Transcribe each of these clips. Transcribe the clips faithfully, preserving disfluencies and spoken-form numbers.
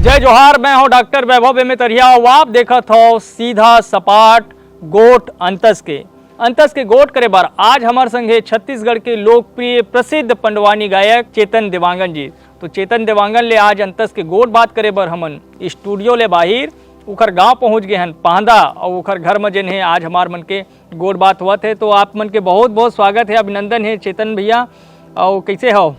जय जोहार, मैं हूं डॉक्टर वैभव एम ए तरिया अउ आप देखत हव सीधा सपाट गोठ अंतस के। अंतस के गोठ करे बर आज हमर संगे छत्तीसगढ़ के लोकप्रिय प्रसिद्ध पंडवानी गायक चेतन देवांगन जी। तो चेतन देवांगन ले आज अंतस के गोठ बात करे बर हमन स्टूडियो ले बाहिर उखर गांव पहुंच गे हन पांदा, अउ उखर घर म जेन हे आज हमार मन के गोठ बात होवत हे। तो आप मन के बहुत बहुत स्वागत हे, अभिनंदन हे चेतन भैया। अउ कैसे हव?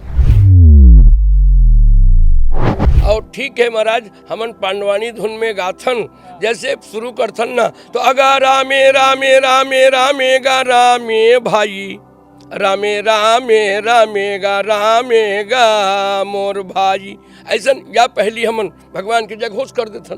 अउ ठीक है महाराज, हमन पांडवानी धुन में गाथन। जैसे शुरू करथन ना, तो अगा रामे रामे रामे रामे गा रामे भाई, रामे रामे रामे गा रामे गा मोर भाई। ऐसन या पहली हमन भगवान के जयघोष कर देथन।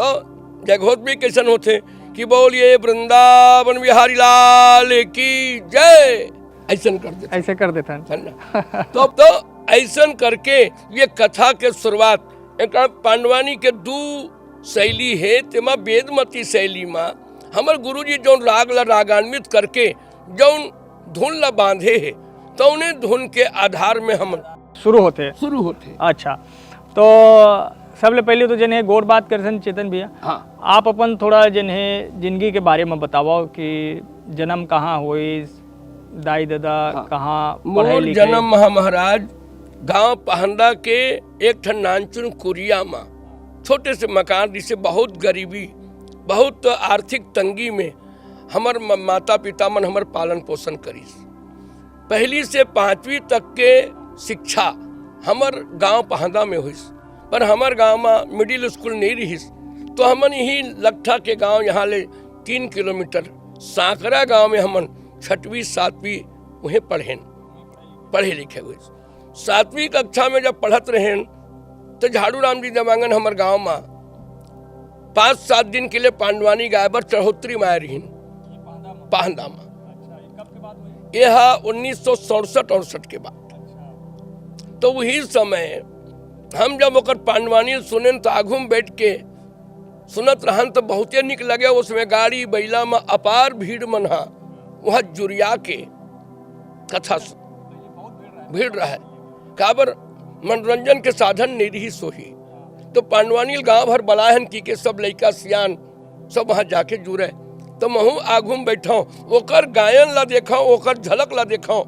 तो जयघोष भी कैसन होथे कि बोलिए वृंदावन बिहारी लाल की जय, ऐसन कर देथन। ऐसे कर देथन। है ना? तो तो ऐसन करके ये कथा के शुरुआत एक पांडवानी के दू शैली हे, तेमा वेदमती शैली मा हमर गुरुजी जौन राग ला रागान्वित करके जौन धुन ला बांधे हे, तौने धुन के आधार में हमन शुरू होथे। शुरू होथे। अच्छा, तो सबले पहले तो जेन हे गोठ बात करथन चेतन भैया। हाँ। आप अपन थोड़ा जेन हे जिंदगी के बारे में बतावव कि जन्म कहाँ होइस, दाई ददा हाँ। कहाँ पढ़े मोर लिखे? जन्म महा महाराज गांव पहंदा के एक ठन नानचुन कुरिया मा, छोटे से मकान, जिसे बहुत गरीबी, बहुत आर्थिक तंगी में हमर म-, माता पिता मन हमर पालन पोषण करिस। पहली से पांचवी तक के शिक्षा हमर गांव पहंदा में होइस, पर हमर गांव मा मिडिल स्कूल नहीं रहिस, तो हमन यही लट्ठा के गांव यहाँ ले तीन किलोमीटर सांकरा गांव में हमन छठवीं सातवीं उहें पढ़ेन, पढ़े लिखे हुए। सातवीं कक्षा में जब पढ़त रहेन, तो झाड़ू राम जी देवांगन हमर गांव मा पाँच सात दिन के लिए पांडवानी गाय बर चढ़ोतरी माय रहिन पाहंदा मा। यह उन्नीस सौ सड़सठ अड़सठ के बाद। तो वही समय हम जब ओकर पांडवानी सुनेन, तो आगू में बैठ के सुनत रहन, तो बहुते निक लगे। उसमें गाड़ी बैला मा अपार भीड़ मन हा वहाँ जुरिया के कथा सु-, भीड़ रहे। काबर मनोरंजन के साधन नहीं रहिस होही। तो पांडवानी गांव भर बलाय हन कि के सब लइका सियान सब वहाँ जाके जुरे। तो महू आगू में बैठव, ओकर गायन ला देखव, ओकर झलक ला देखव,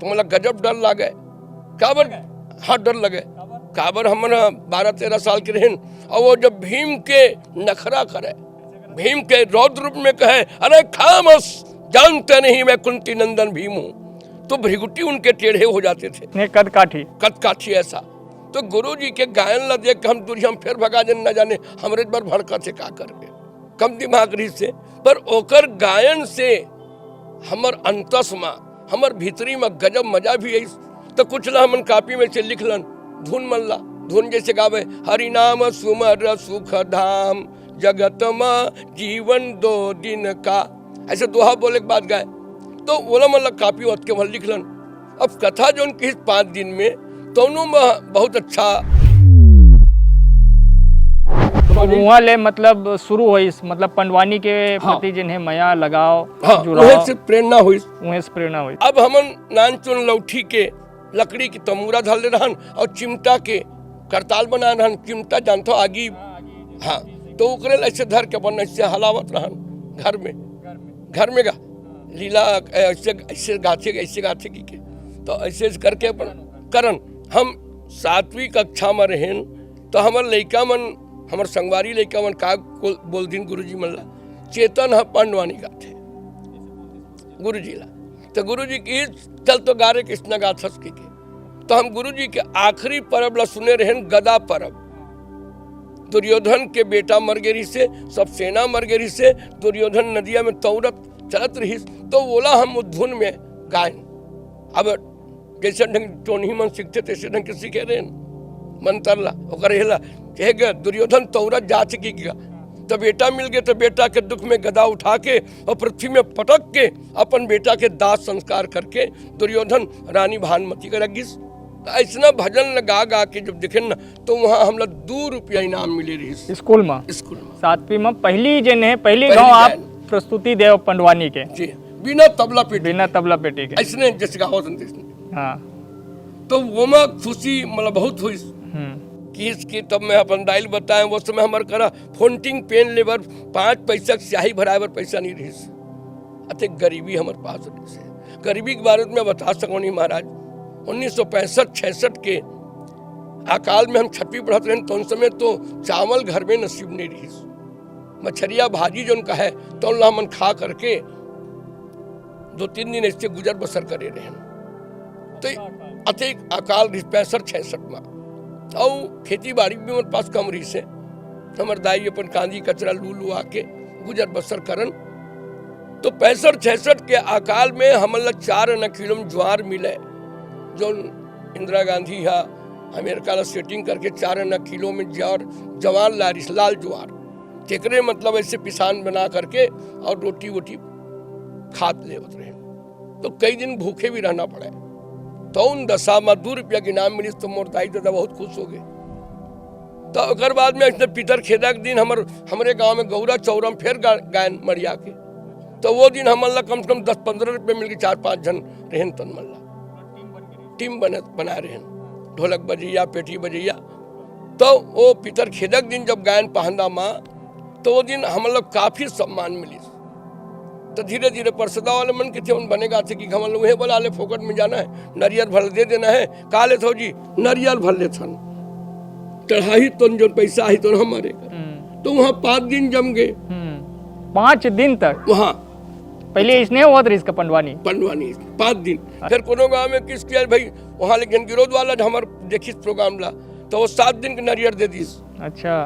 तो मोला गजब डर लागे। काबर? हाँ, डर लगे। काबर हमन बारह तेरह साल के रहेन, और वो जब भीम के नखरा करे, भीम के रौद्र रूप में कहे, "अरे खामस, जानते नहीं मैं कुंती नंदन भीम हूँ," तो भृगुटी उनके टेढ़े हो जाते थे। ने कद काठी। कद काठी ऐसा। तो गुरु जी के गायन ला देख के हम दूरिया में फेर भगा देन, न जाने हमरे बर भड़कत हे का करके, कम दिमाग रहिस हे। पर ओकर गायन से हमर अंतस मा, हमर भीतरी मा गजब मजा भी आइस। तो कुछ ला हमन कॉपी में से लिख लन, धुन मन ला, धुन जैसे गावे, "हरि नाम सुमर सुख धाम, जगत मा जीवन दो दिन का," ऐसे दोहा बोले के बाद गाए। तो ओला मन ला कॉपी ओत के वहाँ लिख लन। अब कथा जोन किहिस पाँच दिन में, तौनो में बहुत अच्छा। तो उहाँ ले मतलब शुरू होइस, मतलब पंडवानी के हाँ। प्रति जेन हे मया, लगाव, हाँ, जुड़ाव, उहे से प्रेरणा होइस। उहें से प्रेरणा होइस। अब हमन नानचुन लौठी के लकड़ी के तमूरा धर ले रहन और चिमटा के करताल बना रहन। चिमटा जानथो, आगी। हाँ, तो ओकरे ला ऐसे धर के अपन ऐसे हलावत रहन घर में, घर में गा लीला, ऐसे, ऐसे गाथे, ऐसे गाथे की के। तो ऐसे, ऐसे करके अपन करन। हम सातवीं कक्षा में रहेन, तो हमर लइका मन, हमर संगवारी लइका मन का बोल, बोल दिन गुरुजी मन ला, "चेतन ह पंडवानी गाथे गुरुजी ला।" तो गुरुजी की, "चल तो गा रे, किसना गाथस?" की के। तो हम गुरुजी के आखिरी परब ला सुने रहेन, गदा परब। दुर्योधन के बेटा मर गे रहिसे, सब सेना मर गे रहिसे, दुर्योधन नदिया में तौरत चलत रहिस, तो ओला हम उस धुन में गायन। अब जैसे ढंग टोनही मन सीखते, तैसे ढंग के सीखे रहेन मंतर ला, ओकर एला कहे गे, दुर्योधन तौरत जात की गा, तो बेटा मिल गए, तो बेटा के दुख में गदा उठा के और पृथ्वी में पटक के अपन बेटा के दाह संस्कार करके दुर्योधन रानी भानुमति के रख गिस। तो ऐसना भजन ल गा गा के जब देखेन ना, तो वहाँ हमला दू रुपया इनाम मिले रहिस स्कूल में स्कूल में। सातवीं में पहली जेन हे, पहली पहली गाँव आप गायन। प्रस्तुति देव पंडवानी के जी, बिना तबला पेटी, बिना तबला पेटी के। ऐसने जैसे गावत हन तैसने। हाँ। तो वो में खुशी मतलब बहुत हुई। हम्म। किस की तब मैं अपन दाई ल बताएं, वो समय हमर करा फोंटिंग पेन ले बर, पाँच पैसा के स्याही भराए बर पैसा नहीं रहिस। अतेक गरीबी हमर पास रहिस हे। गरीबी के बारे में बता सकूं नहीं महाराज, उन्नीस सौ पैंसठ छियासठ के अकाल में हम छठवीं पढ़त रहेन, तो उन समय तो चावल घर में नसीब नहीं रहिस। मछरिया भाजी जोन कहे, तो ला हमन खा करके दो तीन दिन ऐसे गुजर बसर करे रहेन। तो अतेक अकाल रहिस पैंसठ छियासठ में। अउ खेती बाड़ी भी हमर पास कम रहिस हे। हमर दाई अपन कांदी कचरा लू लुआ के गुजर बसर करन। तो पैंसठ छियासठ के अकाल में हमन ला चार आना किलो में ज्वार मिले, जोन इंदिरा गांधी हा अमेरिका ला सेटिंग करके चार आना किलो में ज्वार, ज्वार ला रिस, लाल ज्वार, तेकरे मतलब ऐसे पिसान बना करके और रोटी वोटी खात लेवत रहे। तो कई दिन भूखे भी रहना पड़े। तो उन दशा में दू रुपया के इनाम मिलिस, तो मोर दाई ददा बहुत खुश हो गए। तो ओकर बाद में ऐसे पितर खेदा के दिन हमर, हमरे गांव में गौरा चौरा में फेर गा-, गायन मरिया के। तो वो दिन हमन ला कम से कम दस पन्द्रह रुपये मिल के चार पांच झन रहन तन मन ला। टीम बने, बनाए रहन, ढोलक बजैया, पेटी बजैया। तो वो पितर खेदा के दिन जब गायन पहंदा माँ, तो वो दिन हमन ला काफी सम्मान मिलिस। तो धीरे धीरे परसदा वाले मन के थे, उन बने गाथे कि हमन ला उहे बला ले, फोकट में जाना है, नरियर भर दे देना है। का लेथव जी? नरियर भर लेथन। चढ़ाही तो जो पैसा आही तो हमारे कर। हम्म। तो वहाँ पाँच दिन जम गए। हम्म। पाँच दिन तक? वहाँ। पहले इसने होत रहिस का पंडवानी? पंडवानी, पाँच दिन। अच्छा। फिर कोनो गांव में किस किया भाई, वहाँ ले घनगिरोध वाला जो हमर देखिस प्रोग्राम ला, तो वो सात दिन के नरियर दे दिस। अच्छा।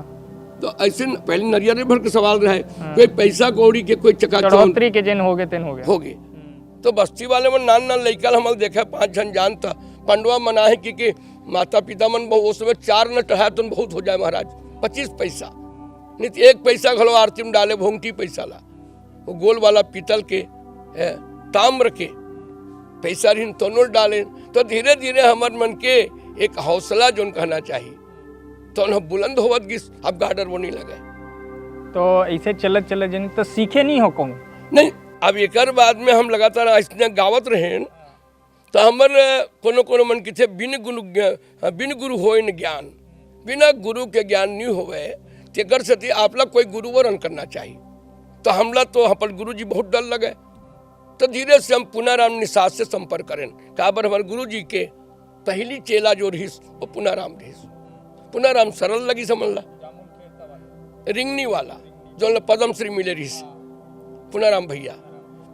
तो ऐसे न, पहले नरियर भर के सवाल रहे, हाँ। कोई पैसा कौड़ी के, कोई चकाचौंध चढ़ोतरी के जेन हो गए, तेन हो गए। हो गए। हम्म। तो बस्ती वाले मन नान नान लइका ल हमन देखे, पाँच झन जानता, पंडवा मना है कि, कि माता पिता मन बहु-, उस समय चार न चढ़ाए तो बहुत हो जाए महाराज, पच्चीस पैसा, नहीं तो एक पैसा घलो आरती में डाले भोंगटी पैसा ला, वो गोल वाला पीतल के, ए, ताम्र के पैसा रिहिन तोनो डाले। तो धीरे धीरे हमर मन के एक हौसला जोन कहना चाहिए, तो न बुलंद होवत गिस, अब गाडर वो नहीं लगे। तो ऐसे चलत चलत जन तो सीखे नहीं हो कहूँ? नहीं, अब एकर बाद में हम लगातार ऐसने गावत रहेन, तो हमर कोनो कोनो मन किथे बिन गुरु ज्ञा-, बिन गुरु होय न ज्ञान, बिना गुरु के ज्ञान नहीं होवे, तेकर सेती आपला कोई गुरुवरन करना चाहिए। तो हमला तो अपन गुरु जी बहुत डर लगे, तो धीरे से हम पुनाराम निषाद से संपर्क करेन। काबर हमर गुरु जी के पहली चेला जो रहिस, वो पुनाराम रहिस। पुनाराम सरल लगिस हमन ला। रिंगनी वाला, जोन ला पद्मश्री मिले रहिस, पुनाराम भैया।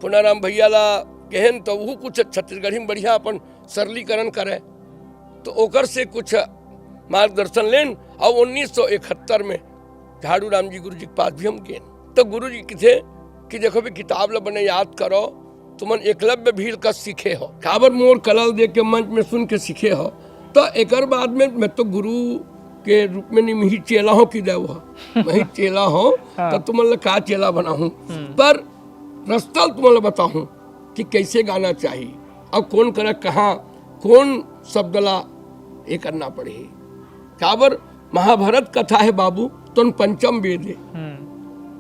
पुनाराम भैया ला कहेन तो वो कुछ छत्तीसगढ़ी में बढ़िया अपन सरलीकरण करे, तो ओकर से कुछ मार्गदर्शन लेन। और उन्नीस सौ इकहत्तर में झाड़ू राम जी गुरु जी के पास भी हम गेन। तो गुरु जी किथे कि देखो भी किताब ला बने याद करो, तुमन एकलव्य भील का सीखे हो। काबर मोर कला ल देख के मंच में सुन के सीखे हो। तो एकर बाद में मैं तो गुरु के रूप में नहीं, मैं ही चेला हो कि देव हो। मैं ही चेला हो, हाँ। तो तुमन ला का चेला बनाहूँ। हम्म। पर रस्ता ल तुमन ला बताहूँ कि कैसे गाना चाहिए और कौन करा कहाँ कौन शब्द ला ये करना पड़ही। काबर महाभारत कथा है बाबू, तोन पंचम वेद है। हम्म।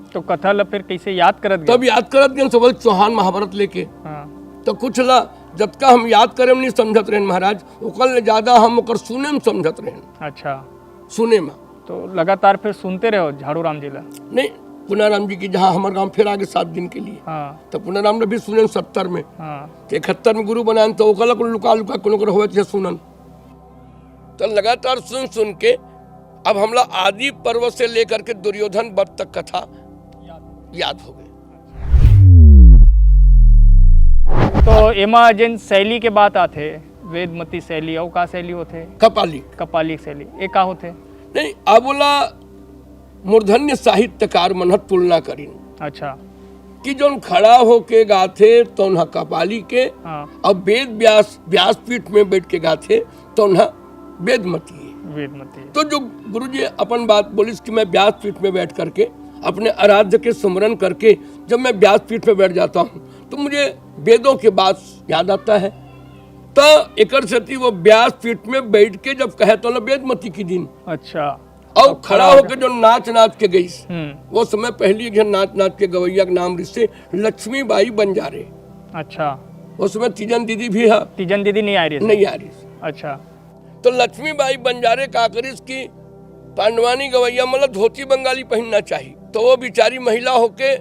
तो कथा ला फिर कैसे याद करत गए? तब याद करत गए सब चौहान महाभारत लेके। हाँ। तो कुछ ला जतका हम याद करे में नहीं समझत रहेन महाराज, ओकर ले ज्यादा हम ओकर सुने में समझत रहेन। अच्छा। सुने में। तो लगातार फिर सुनते रहो झाड़ू राम जी ला? नहीं, पुनाराम जी की जहाँ हमर गांव फिर आगे सात दिन के लिए। हाँ। तो पुनाराम ने भी सुने सत्तर में। हाँ। तो इकहत्तर में गुरु बनाएन तो ओकर ला कुल लुका लुका कोनो कर होवे तो सुनन। तो लगातार सुन सुन के अब हमला आदि पर्व से लेकर के दुर्योधन वध तक कथा याद हो गए। तो एमा जेन शैली के बात आथे, वेदमती शैली, अउ का शैली होथे? कपाली। कपाली शैली, ए का होथे? नहीं, अब ओला मूर्धन्य साहित्यकार मन ह तुलना करिन। अच्छा। कि जोन खड़ा होके गाथे, तोन ह कपाली के, हाँ। अब वेद व्यास, व्यासपीठ में बैठ के गाथे, तोन ह वेदमती है। वेदमती। तो जो गुरु जी अपन बात बोलिस कि मैं व्यासपीठ में बैठ करके, अपने आराध्य के स्मरण करके, जब मैं व्यासपीठ में बैठ जाता हूँ, तो मुझे वेदों के बात याद आता है। तो एकर सेती वो व्यासपीठ में बैठ के जब कहे, तो ना वेदमती की दिन। अच्छा। और अब खड़ा खड़ा होके होके जो नाच नाच के गईस, हम्म। वो समय पहली एक झन नाच नाच के गवैया के नाम रिस हे लक्ष्मीबाई बंजारे। अच्छा। उस समय तीजन दीदी भी है। तीजन दीदी नहीं आ रही है? नहीं आ रही। अच्छा। तो लक्ष्मीबाई बंजारे का करिस कि पांडवानी गवैया मन ला धोती बंगाली पहनना चाहिए, तो वो बेचारी महिला होके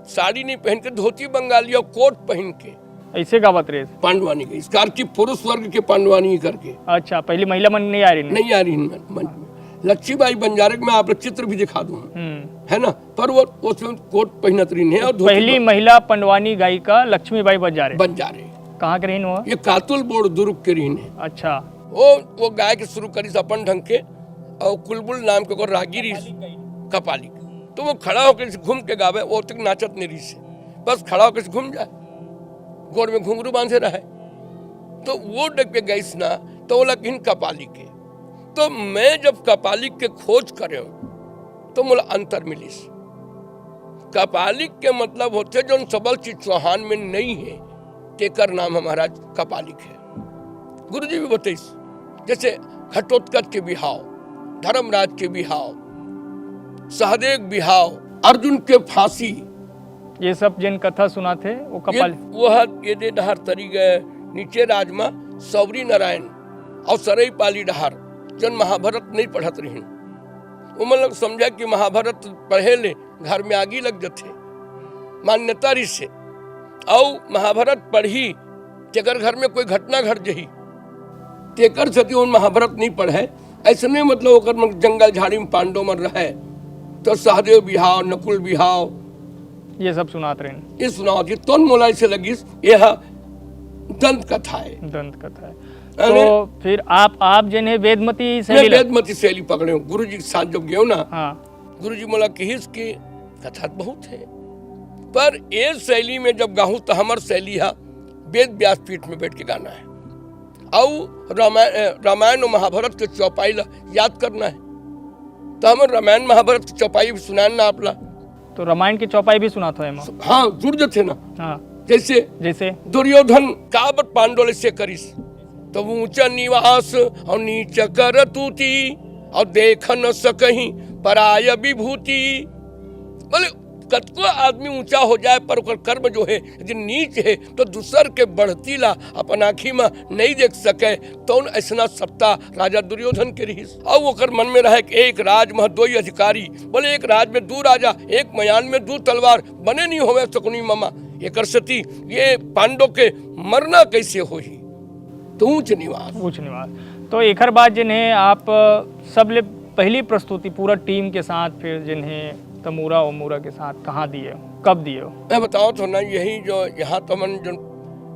साड़ी नहीं पहन के धोती बंगाली और कोट पहन के ऐसे गावत रहे। पांडवानी के, इस कार की पुरुष वर्ग के पांडवानी करके। अच्छा, पहली महिला मन नहीं आ रही? नहीं आ रही मन, मन में। लक्ष्मीबाई बंजारे के मैं आप लोग चित्र भी दिखा दूं, हम्म। है ना? पर वो, वो समय कोट पहनत रही है और धोती पहली बन- महिला पंडवानी गायिका लक्ष्मीबाई बंजारे। बंजारे। कहाँ के रहिन वो? ये कातुल बोर्ड दुर्ग के रहिन है। अच्छा। वो, वो गाय के शुरू करिस अपन ढंग के, और कुलबुल नाम के ओकर रागी रहिस, कपालिक। तो वो खड़ा होकर घूम के गावे, वो तक नाचत नहीं रहिस, बस खड़ा होकर घूम जाए, गोड़ में घुंघरू बांधे रहे। तो वो डग के गइस ना, तो ओला किहिन कपालिक के। तो मैं जब कपालिक के खोज करे, तो मोला अंतर मिलिस। कपालिक के मतलब होथे, जोन सबल चीज चौहान में नहीं है, तेकर नाम ह महाराज कपालिक है। गुरुजी भी बतइस, जैसे घटोत्कच के बिहाव, धर्मराज के बिहाव, सहदेव के बिहाव, अर्जुन के फांसी। ये सब जेन कथा सुनाथे, वो ये, कपाल- वो ह, ये दे डहर तरी गए, नीचे राज म सौरी नारायण और सरई पाली डहर, जन महाभारत नहीं पढ़त रहिन, वो मन लोग समझा कि महाभारत पढ़े ले घर में आगी लग जथे, मान्यता रिहिसे। अउ महाभारत पढ़ही, तेकर घर में कोई घटना घट जही, तेकर सेती ओन महाभारत नहीं पढ़े। ऐसने मतलब ओकर मन जंगल झाड़ी में पांडव मन रहे, तो सहदेव बिहाव, नकुल बिहाव, ये सब सुनात रहिन। ये सुनावत रहिन, तोन मोला ऐसे लगिस, ये ह दंत कथा है। दंत कथा है। अरे, तो फिर आप, आप जेन है वेदमती मैं शैली ला- वेदमती शैली पकड़े हूँ। गुरु जी के साथ जब गयो ना, हाँ। गुरु जी मोला कहिस कि कथा त बहुत है, पर ये शैली में जब गाहूँ तो हमर शैली हा वेद व्यासपीठ में बैठ के गाना है। अउ रामायण, अ, रामायण और महाभारत के चौपाई ला याद करना है। तो हमर रामायण महाभारत के चौपाई भी सुनान ना आप ला। तो रामायण के चौपाई भी सुनात हो एमा? हाँ, जुड़ जथे ना। हाँ। जैसे जैसे? दुर्योधन का बर पांडव ले से करिस, तो ऊंचा निवास और नीच कर तूती, और देख न सकही पराय विभूति। बोले, कतको आदमी ऊंचा हो जाए, पर ओकर कर्म जो है, यदि नीच है, तो दूसर के बढ़ती ला अपन आँखी में नहीं देख सके। तौन ऐसना सत्ता राजा दुर्योधन के रहिस। अउ ओकर मन में रहे कि एक राज में दोई अधिकारी, बोले, एक राज में दू राजा, एक मयान में दू तलवार, बने नहीं होवे सकुनी ममा। एकर सेती ये पांडव के मरना कैसे होही? तो ऊंच निवास। ऊंच निवास। तो एकर बाद जिन्हें आप, अ, सबले पहली प्रस्तुति पूरा टीम के साथ, फिर जिन्हें तमूरा ओमूरा के साथ कहाँ दिए, कब दिए? मैं बताओ तो ना, यही जो यहाँ तो मन जो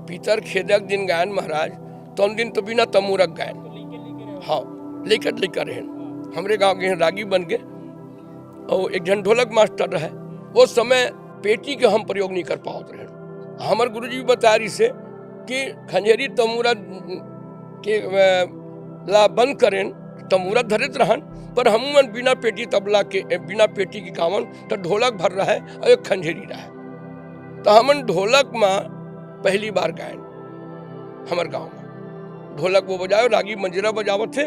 पितर खेदक दिन गायन महाराज, तो उन दिन तो बिना तमूरक गायन। हाँ, लेकर लेकर रहन। हमरे गांव के रागी बन के, और एक जन ढोलक मास्टर रहे। वो समय पेटी के हम प्रयोग नहीं कर पावत रहे। हमर गुरुजी भी बता रही से कि खंजेरी तमूरा के, अ, ला बंद करेन, तमूरा धरित रहन, पर हम मन बिना पेटी तबला के, बिना पेटी के गावन, तो ढोलक भर रहे और एक खंजेरी रहे। तो हमन ढोलक में पहली बार गायन हमर गांव में। ढोलक वो बजावे, रागी मंजीरा बजावत थे,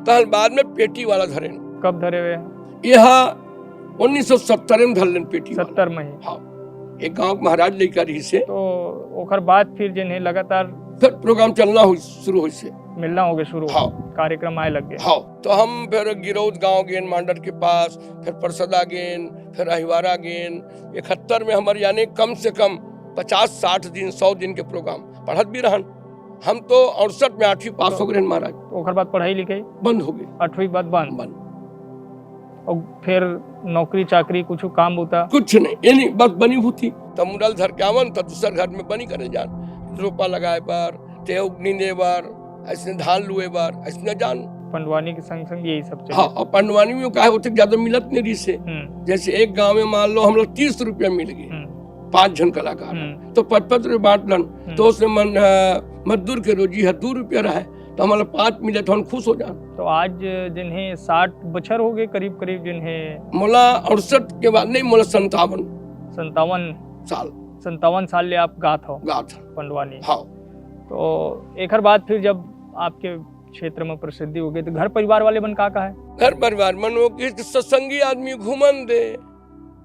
तहन बाद में पेटी वाला धरेन। कब धरे हुए? यह उन्नीस सौ सत्तर में धर लेन पेटी वाला। सत्तर में ही? हाँ। एक गांव के महाराज लेकर ही से। तो ओकर बाद फिर जिन्हें लगातार फिर प्रोग्राम चलना हो, शुरू हो से। मिलना हो गया शुरू। हाँ। कार्यक्रम आए लग गए। हाँ। तो हम फिर गिरौद गांव गेन, मांडर के पास, फिर परसदा गेन, फिर अहिवारा गेन। इकहत्तर में हमर यानी कम से कम पचास साठ दिन, सौ दिन के प्रोग्राम। पढ़त भी रहन। हम तो अड़सठ में आठवीं पास तो हो गए महाराज। ओकर बाद पढ़ाई लिखाई? बंद हो गए। आठवीं के बाद बंद? बंद। और फिर नौकरी चाकरी, कुछ काम होता? कुछ नहीं, ये नहीं, बस बनी भूती। तमुरल धर के आवन, तो दूसर घर में बनी करे जान। रोपा लगाए बर, तेव नींदे बर, ऐसने धान लुए बर, ऐसने जान। पंडवानी के संग संग यही सब चले। हाँ, और पंडवानी में काहे होते ज्यादा मिलत नहीं रही से। हम्म। जैसे एक गांव में मान लो हम लोग तीस रुपया मिल गए, हम्म। पांच झन कलाकार, हम्म। तो पच पच रुपया बांट लन, हम्म। तो उसमें मन, अ, मजदूर के रोजी है दू रुपया रहे, तो हमला पांच मिले तो हम खुश हो जान। तो आज जिन्हें साठ बछर हो गए करीब करीब, जिन्हें मोला अड़सठ के बाद नहीं, मोला संतावन। संतावन साल। संतावन साल ले आप गात हो? गात हो। पंडवानी। हाँ। तो एकर बाद फिर जब आपके क्षेत्र में प्रसिद्धि हो गई, तो घर परिवार वाले मन का कहा है? घर परिवार मन वो कि सत्संगी आदमी घूमन दे।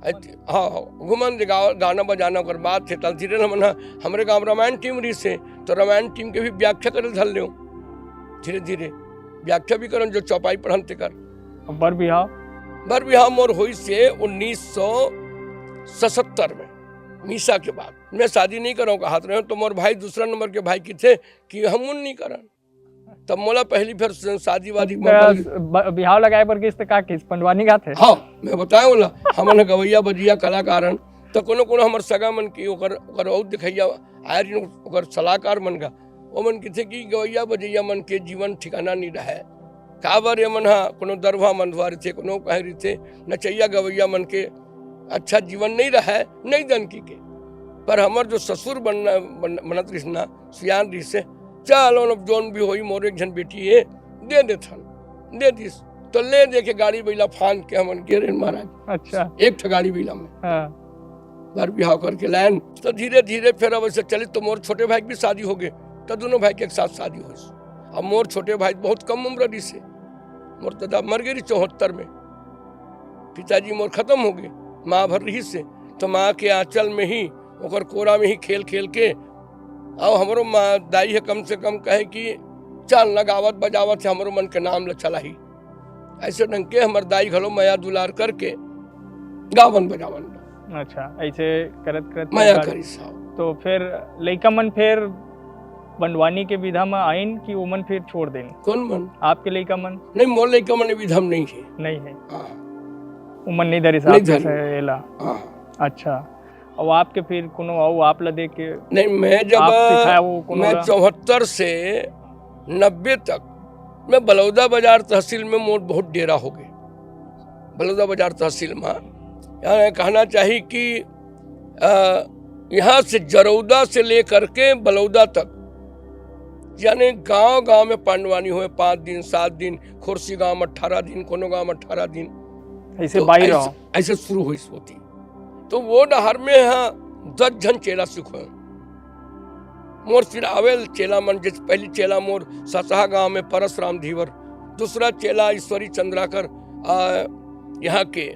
अत-, हाँ, हाँ, घूमन दे, गाव-, गाना बजाना ओकर बात थे, तब धीरे हमन ह-, हमरे गांव रामायण टीम रही से, तो रामायण टीम के भी व्याख्या करे धर लेव। धीरे धीरे व्याख्या भी करन, जो चौपाई पढ़न तेकर। बर बिहाव? बर बिहाव मोर होइस हे उन्नीस सौ सतहत्तर में, मिसा के बाद। मैं शादी नहीं करंव कहत रहेंव, तो मोर भाई दूसरा नंबर के भाई किथे कि हम उन नहीं करन। तब मोला पहली फिर शादी वादी त ब-, बिहाव लगाए बर गिस त का किस पंडवानी गाथे? हाँ, मैं बताएंव ला, हमन ह गवैया बजैया कलाकार हन, त कोनो कोनो हमर सगा मन की ओकर, ओकर अउ दिखैया आय रहिन, ओकर सलाहकार मन का, ओमन किथे कि गवैया बजैया मन के जीवन ठिकाना नहीं रहय। काबर एमन ह कोनो दरभा मंदवा रहिथे, कोनो कहीं रहिथे, नचैया गवैया मन के अच्छा जीवन नहीं रहय, नहीं दन की के। पर हमर जो ससुर बन-, बन-, बनत रहिस ना, सियान रहिस हे, "चल, अब जोन भी होई, मोर एक झन बेटी हे, दे देथन।" दे दिस। तो ले दे के गाड़ी बइला फांद के हमन गे रहेन महाराज। अच्छा। एक ठो गाड़ी बइला में। हाँ। बर बिहाव करके लाएन। तो धीरे धीरे फिर अब ऐसे चलिस, तो मोर छोटे भाई के भी शादी हो गे, तो दोनों भाई के एक साथ शादी होइस। अब मोर छोटे भाई बहुत कम उम्र रहिस हे, मोर ददा मर गे रहिस चौहत्तर में, पिताजी मोर खत्म हो गे, माँ भर रहिस हे, तो माँ के आंचल में ही, ओकर कोरा में ही खेल खेल के, अउ हमरो माँ दाई हे कम से कम कहे कि चल न गावत बजावत हे, हमरो मन के नाम ल चलाही। ऐसे ढंग के हमर दाई घलो मया दुलार करके गावन बजावन। अच्छा, ऐसे करत करत मया गाड़ी करिस, हाँ। तो फिर लइका मन फिर पंडवानी के विधा म आइन कि ओमन फिर छोड़ देन? कौन मन? आपके लइका मन? नहीं, मोर लइका मन विधा म नहीं हे। नहीं हे। हाँ। ओमन नहीं धरिस नहीं आपके धरिन। से एला? हाँ। अच्छा। अउ आपके फिर कोनो अउ आप ला देख के नहीं, मैं जब आप सिखाए हो कोनो मैं ला? चौहत्तर से नब्बे तक मैं बलौदा बाजार तहसील में मोर बहुत डेरा हो गे। बलौदा बाजार तहसील में, यानी कहना चाहिए कि, अ, यहाँ से जरौदा से लेकर के बलौदा तक, यानी गांव-गांव में पंडवानी होय, पाँच दिन, सात दिन, खोरसी गांव में अठारह दिन, कोनो गांव में अठारह दिन। ऐसे तो बाई ऐसे, रहो। ऐसे शुरू होइस ओती। तो वो डहर में हाँ दस झन चेला सिखोय। मोर सिरावेल चेला मन, जैसे पहली चेला मोर ससहा गांव में परसराम धीवर, दूसरा चेला ईश्वरी चंद्राकर, आ, यहाँ के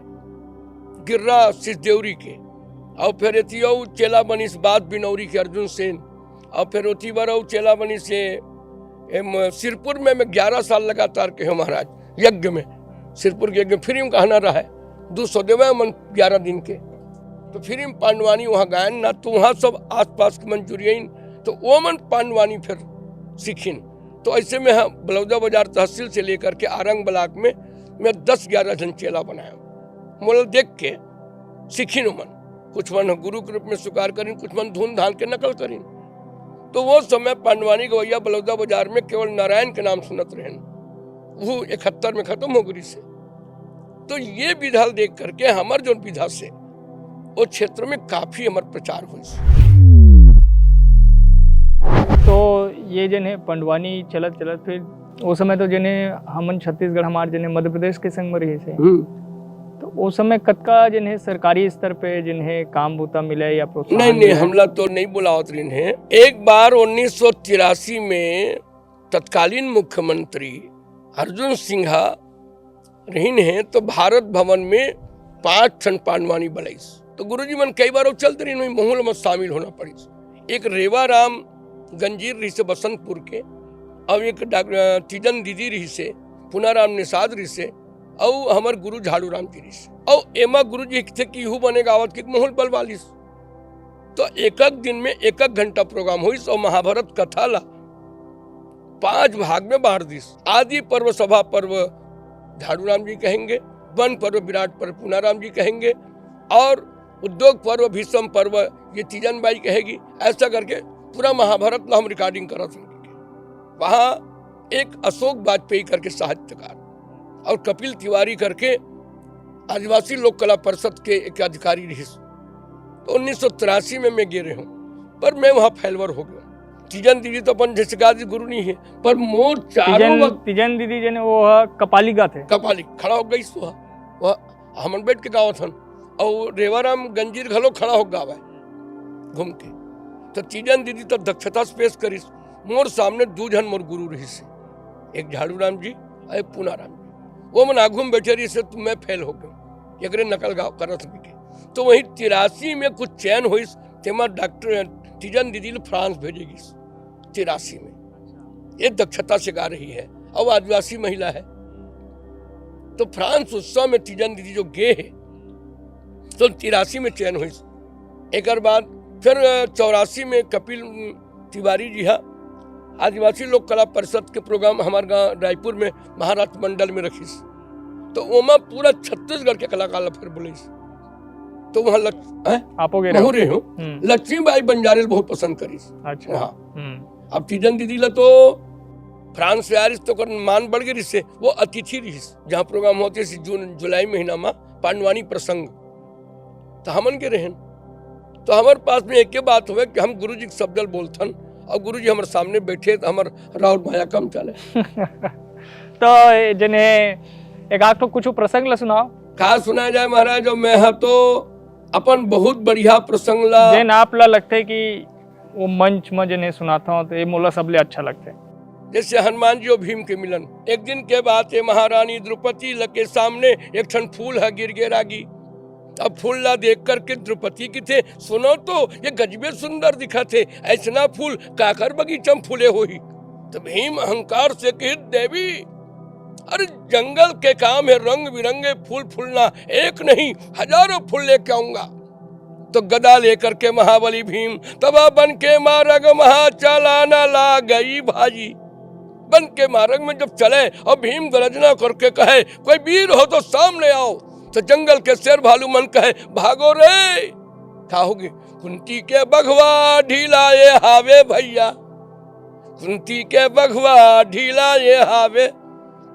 गिर्रा सिसदेवरी के, अउ फिर एती अउ चेला बनिस बात बिनौरी के अर्जुन सेन, अउ फिर ओती बर अउ चेला बनिस हे, एम, सिरपुर में मैं ग्यारह साल लगातार के हूँ महाराज, यज्ञ में। सिरपुर के यज्ञ में फिर कहना रहा है, दू सौ देवे मन ग्यारह दिन के। तो फिर हम पांडवानी वहाँ गायन ना, तो वहाँ सब आसपास के मन जुरियन, तो वो मन पांडवानी फिर सीखिन। तो ऐसे में हम बलौदा बाजार तहसील से लेकर के आरंग ब्लॉक में मैं दस ग्यारह जन चेला बनाया। मोला देख के सीखिन ओमन। कुछ मन गुरु के रूप में स्वीकार करिन, कुछ मन धुन धान के नकल करिन। तो वो समय पांडवानी गवैया बलौदा बाजार में केवल नारायण के नाम सुनत रहेन। वो इकहत्तर में खत्म हो गई से। तो ये विधा देख करके हमर जो विधा से वो क्षेत्र में काफी हमर प्रचार हुई। तो ये जन है पंडवानी चलत चलत फिर ओ समय तो जन है हमन छत्तीसगढ़ हमार जन है मध्य प्रदेश के संग में रहिस हे। हम्म। तो ओ समय कतका जन है सरकारी स्तर पे जन है काम बूता मिले या प्रोत्साहन नहीं, नहीं, मिले? हमला तो नहीं बुलावत रहिन है। एक बार उन्नीस सौ तिरासी में तत्कालीन मुख्यमंत्री अर्जुन सिंघा रहिन हे, तो भारत भवन में पांच ठन पांडवानी बलइस। तो गुरुजी मन कई बार वो चलते रहिन, वही महूल में शामिल होना पड़िस। एक रेवा राम गंजीर रहिस हे बसंतपुर के, अउ एक डॉक्टर तीजन दीदी रहिस हे, पुनाराम निषाद रहिस हे, अउ हमर गुरु झाड़ू राम जी रहिस हे। अउ एमा गुरुजी कथे कि इहू बने गावत के महूल बलवा लिस। तो एक एक दिन में एक एक घंटा प्रोग्राम होइस अउ महाभारत कथा ला पांच भाग में बांट दिस। आदि पर्व, सभा पर्व झाड़ू राम जी कहेंगे, वन पर्व विराट पर्व पुनाराम जी कहेंगे, और उद्योग पर्व भीष्म पर्व ये तीजन बाई कहेगी। ऐसा करके पूरा महाभारत ला हम रिकॉर्डिंग करत हन। वहाँ एक अशोक वाजपेयी करके साहित्यकार और कपिल तिवारी करके आदिवासी लोक कला परिषद के एक अधिकारी रहिस। तो उन्नीस सौ तिरासी में मैं गे रहे हूँ, पर मैं वहाँ फेलवर हो गया। तीजन दीदी तो अपन जैसे गाजी गुरु नहीं है, पर मोर चारों तीजन, वक्त तीजन दीदी जने वो ह कपाली गाथे। कपाली खड़ा हो गई सो ह। वह हमन बैठ के गावत हन, और रेवाराम गंजीर घलो खड़ा हो गावे घूम के। तो तीजन दीदी तो दक्षता से पेश करिस। मोर सामने दू झन मोर गुरु रहिस हे, एक झाड़ू राम जी और एक पूना राम जी। वो मन आगू में बैठे रहिस हे, तो मैं फेल हो गया, एकरे नकल गाव करत हन के। तो वही तिरासी में कुछ चयन होइस, तेमा डॉक्टर तीजन दीदी ल फ्रांस भेजे गिस। तिरासी में ये दक्षता से गा रही है, और आदिवासी महिला है। तो फ्रांस उत्सव में तीजन दीदी जो गे हे, तो तिरासी में चयन होइस। एकर बाद फिर चौरासी में कपिल तिवारी जी हा आदिवासी लोक कला परिषद के प्रोग्राम हमार गांव रायपुर में महाराष्ट्र मंडल में रखिस, तो ओमा पूरा छत्तीसगढ़ के कलाकार ला फिर बुलाइस। तो वहाँ लक्ष-, हैं? आपो गे महू रहे हो? रहे हो? हम्म। लक्ष्मीबाई बंजारे ल बहुत पसंद करिस। अच्छा। हाँ। हम्म। अब तीजन दीदी ला तो फ्रांस से आ रहिस, तो ओकर मान बढ़ गे रिहिस, वो अतिथि रिहिस, जहाँ प्रोग्राम होते से जून जुलाई महीना में पांडवानी प्रसंग, तो हमन के रहन। तो हमर पास में एके बात होवे कि हम गुरु जी के शब्द ल बोलथन और गुरु जी हमर सामने बैठे, तो हमर राउर माया कम चले। तो ए, जने एक आध ठो कुछ प्रसंग ला सुनाओ। का सुनाया जाए महाराज, और मैं हा तो अपन बहुत बढ़िया प्रसंग ला जेन आप ला लगथे कि वो मंच में जने सुनाता हूँ, तो ये मोला सबले अच्छा लगथे। जैसे हनुमान जी और भीम के मिलन। एक दिन के बात है, महारानी द्रौपदी ल के सामने एक ठन फूल ह गिर गे रागी। अब फूल ला देख करके द्रौपदी किथे, "सुनो तो, ये गजबे सुंदर दिखत हे, ऐसना फूल काकर बगीचा में फूले होही?" तो भीम अहंकार से कहिस, "देवी, अरे जंगल के काम है, रंग बिरंगे फूल फूलना, एक नहीं हजारों फूल लेके आऊंगा।" तो गदा लेकर के महाबली भीम तब बन के मारग महा चलाना लागई भाई। बन के मारग में जब चले और भीम गर्जना करके कहे, "कोई वीर हो तो सामने आओ," तो जंगल के शेर भालू मन कहे, "भागो रे।" का होगे? कुंती के बघवा ढीला ये हावे भैया, कुंती के बघवा ढीला ये हावे।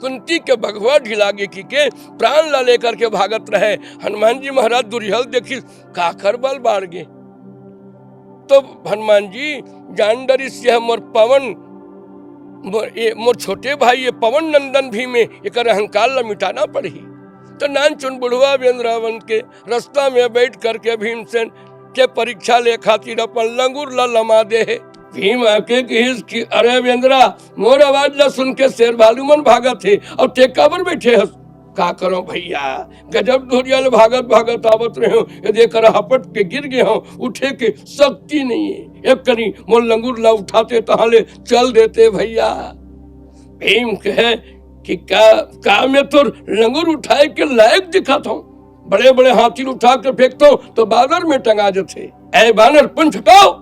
कुंती के बघवा ढीला गे कि के प्राण ला लेकर के भागत रहे। हनुमान जी महाराज दुरिहल देखिस, काकर बल बाढ़ गे। तो हनुमान जी जान डरिस, यह मोर पवन, मोर, ये मोर छोटे भाई, ये पवन नंदन भीम हे, एकर अहंकार ला मिटाना पड़ही। तो नानचुन बुढ़वा बेंदरा बन के रास्ता में बैठ करके भीमसेन के परीक्षा ले खातिर अपन लंगूर ला लमा दे हे। भीम आके कहिस कि, "अरे बेंदरा, मोर आवाज ला सुन के शेर भालू मन भागत हे और ते काबर बैठे हस?" का करो भैया, गजब ढोरिया ले भागत भागत आवत रहे हो, ये देख कर हपट के गिर गए हो, उठे के शक्ति नहीं है। एक कनी मोर लंगूर ला उठाते, तहाँ ले चल देते भैया। भीम कहे कि का, का मैं तोर लंगूर उठाए के लायक दिखत हूँ? बड़े बड़े हाथी उठा के फेंकतो तो बाजार में टंगा जथे। ऐ बानर, पूंछ हटाओ।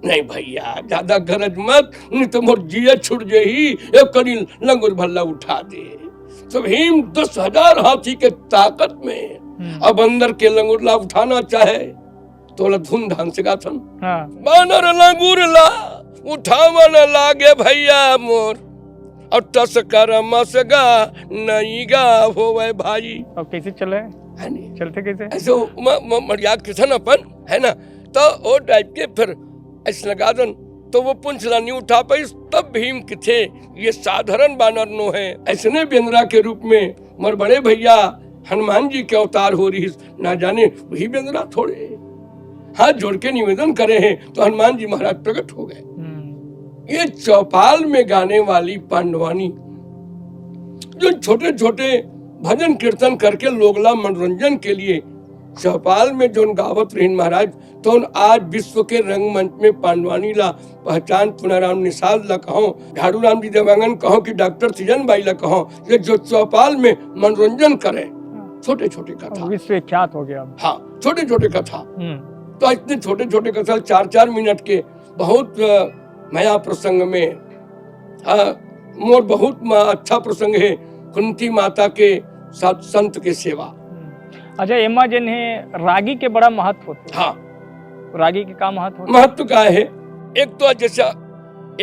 नहीं भैया, ज्यादा गरज मत, नहीं तो मोर जिया छूट जाही। एक कनी लंगूर भल्ला उठा दे। तो भीम दस हजार हाथी के ताकत में हम्म। अब अंदर के लंगूर ला उठाना चाहे तो ओला धूमधाम से गाथन। हाँ। बानर लंगूर ला उठावन लागे भैया मोर, और टसकर मसगा नईगा होवे भाई। अब कैसे चले? है नहीं? चलते कैसे? ऐसे वो म-, म-, मर्याद किसन अपन, है ना? तो वो टाइप के फिर ऐसे लगा दन, तो वो पूंछ ला नहीं उठा पाइस, तब भीम किथे, ये साधारण बानर नो है। ऐसने बेंदरा के रूप में मोर बड़े भैया हनुमान जी के अवतार हो रहिस, ना जाने वही बेंदरा थोड़े। हाथ जोड़ के निवेदन करे हैं, तो हनुमान जी महाराज प्रकट हो गए। हम्म। ये चौपाल में गाने वाली पांडवानी, जो छोटे छोटे भजन कीर्तन करके लोगला मनोरंजन के लिए चौपाल में जोन गावत रहिन महाराज, तो आज विश्व के रंगमंच में पांडवानी ला पहचान पुनाराम निषाद ला कहो, झाड़ू राम जी देवांगन कहो कि डॉक्टर तीजन बाई ला कहो, ये जो चौपाल में मनोरंजन करे, हाँ। छोटे छोटे कथा। विश्वविख्यात हो गया अब। हाँ, छोटे छोटे कथा। हम्म। तो इतने छोटे छोटे कथा, चार चार मिनट के, बहुत, अ, मया प्रसंग में, अ, मोर बहुत म-, अच्छा प्रसंग है कुंती माता के साथ संत के सेवा। हम्म। अच्छा, एमा जेन है रागी के बड़ा महत्व होथे। हाँ। रागी के का महत्व होथे? महत्व का है? एक तो जैसे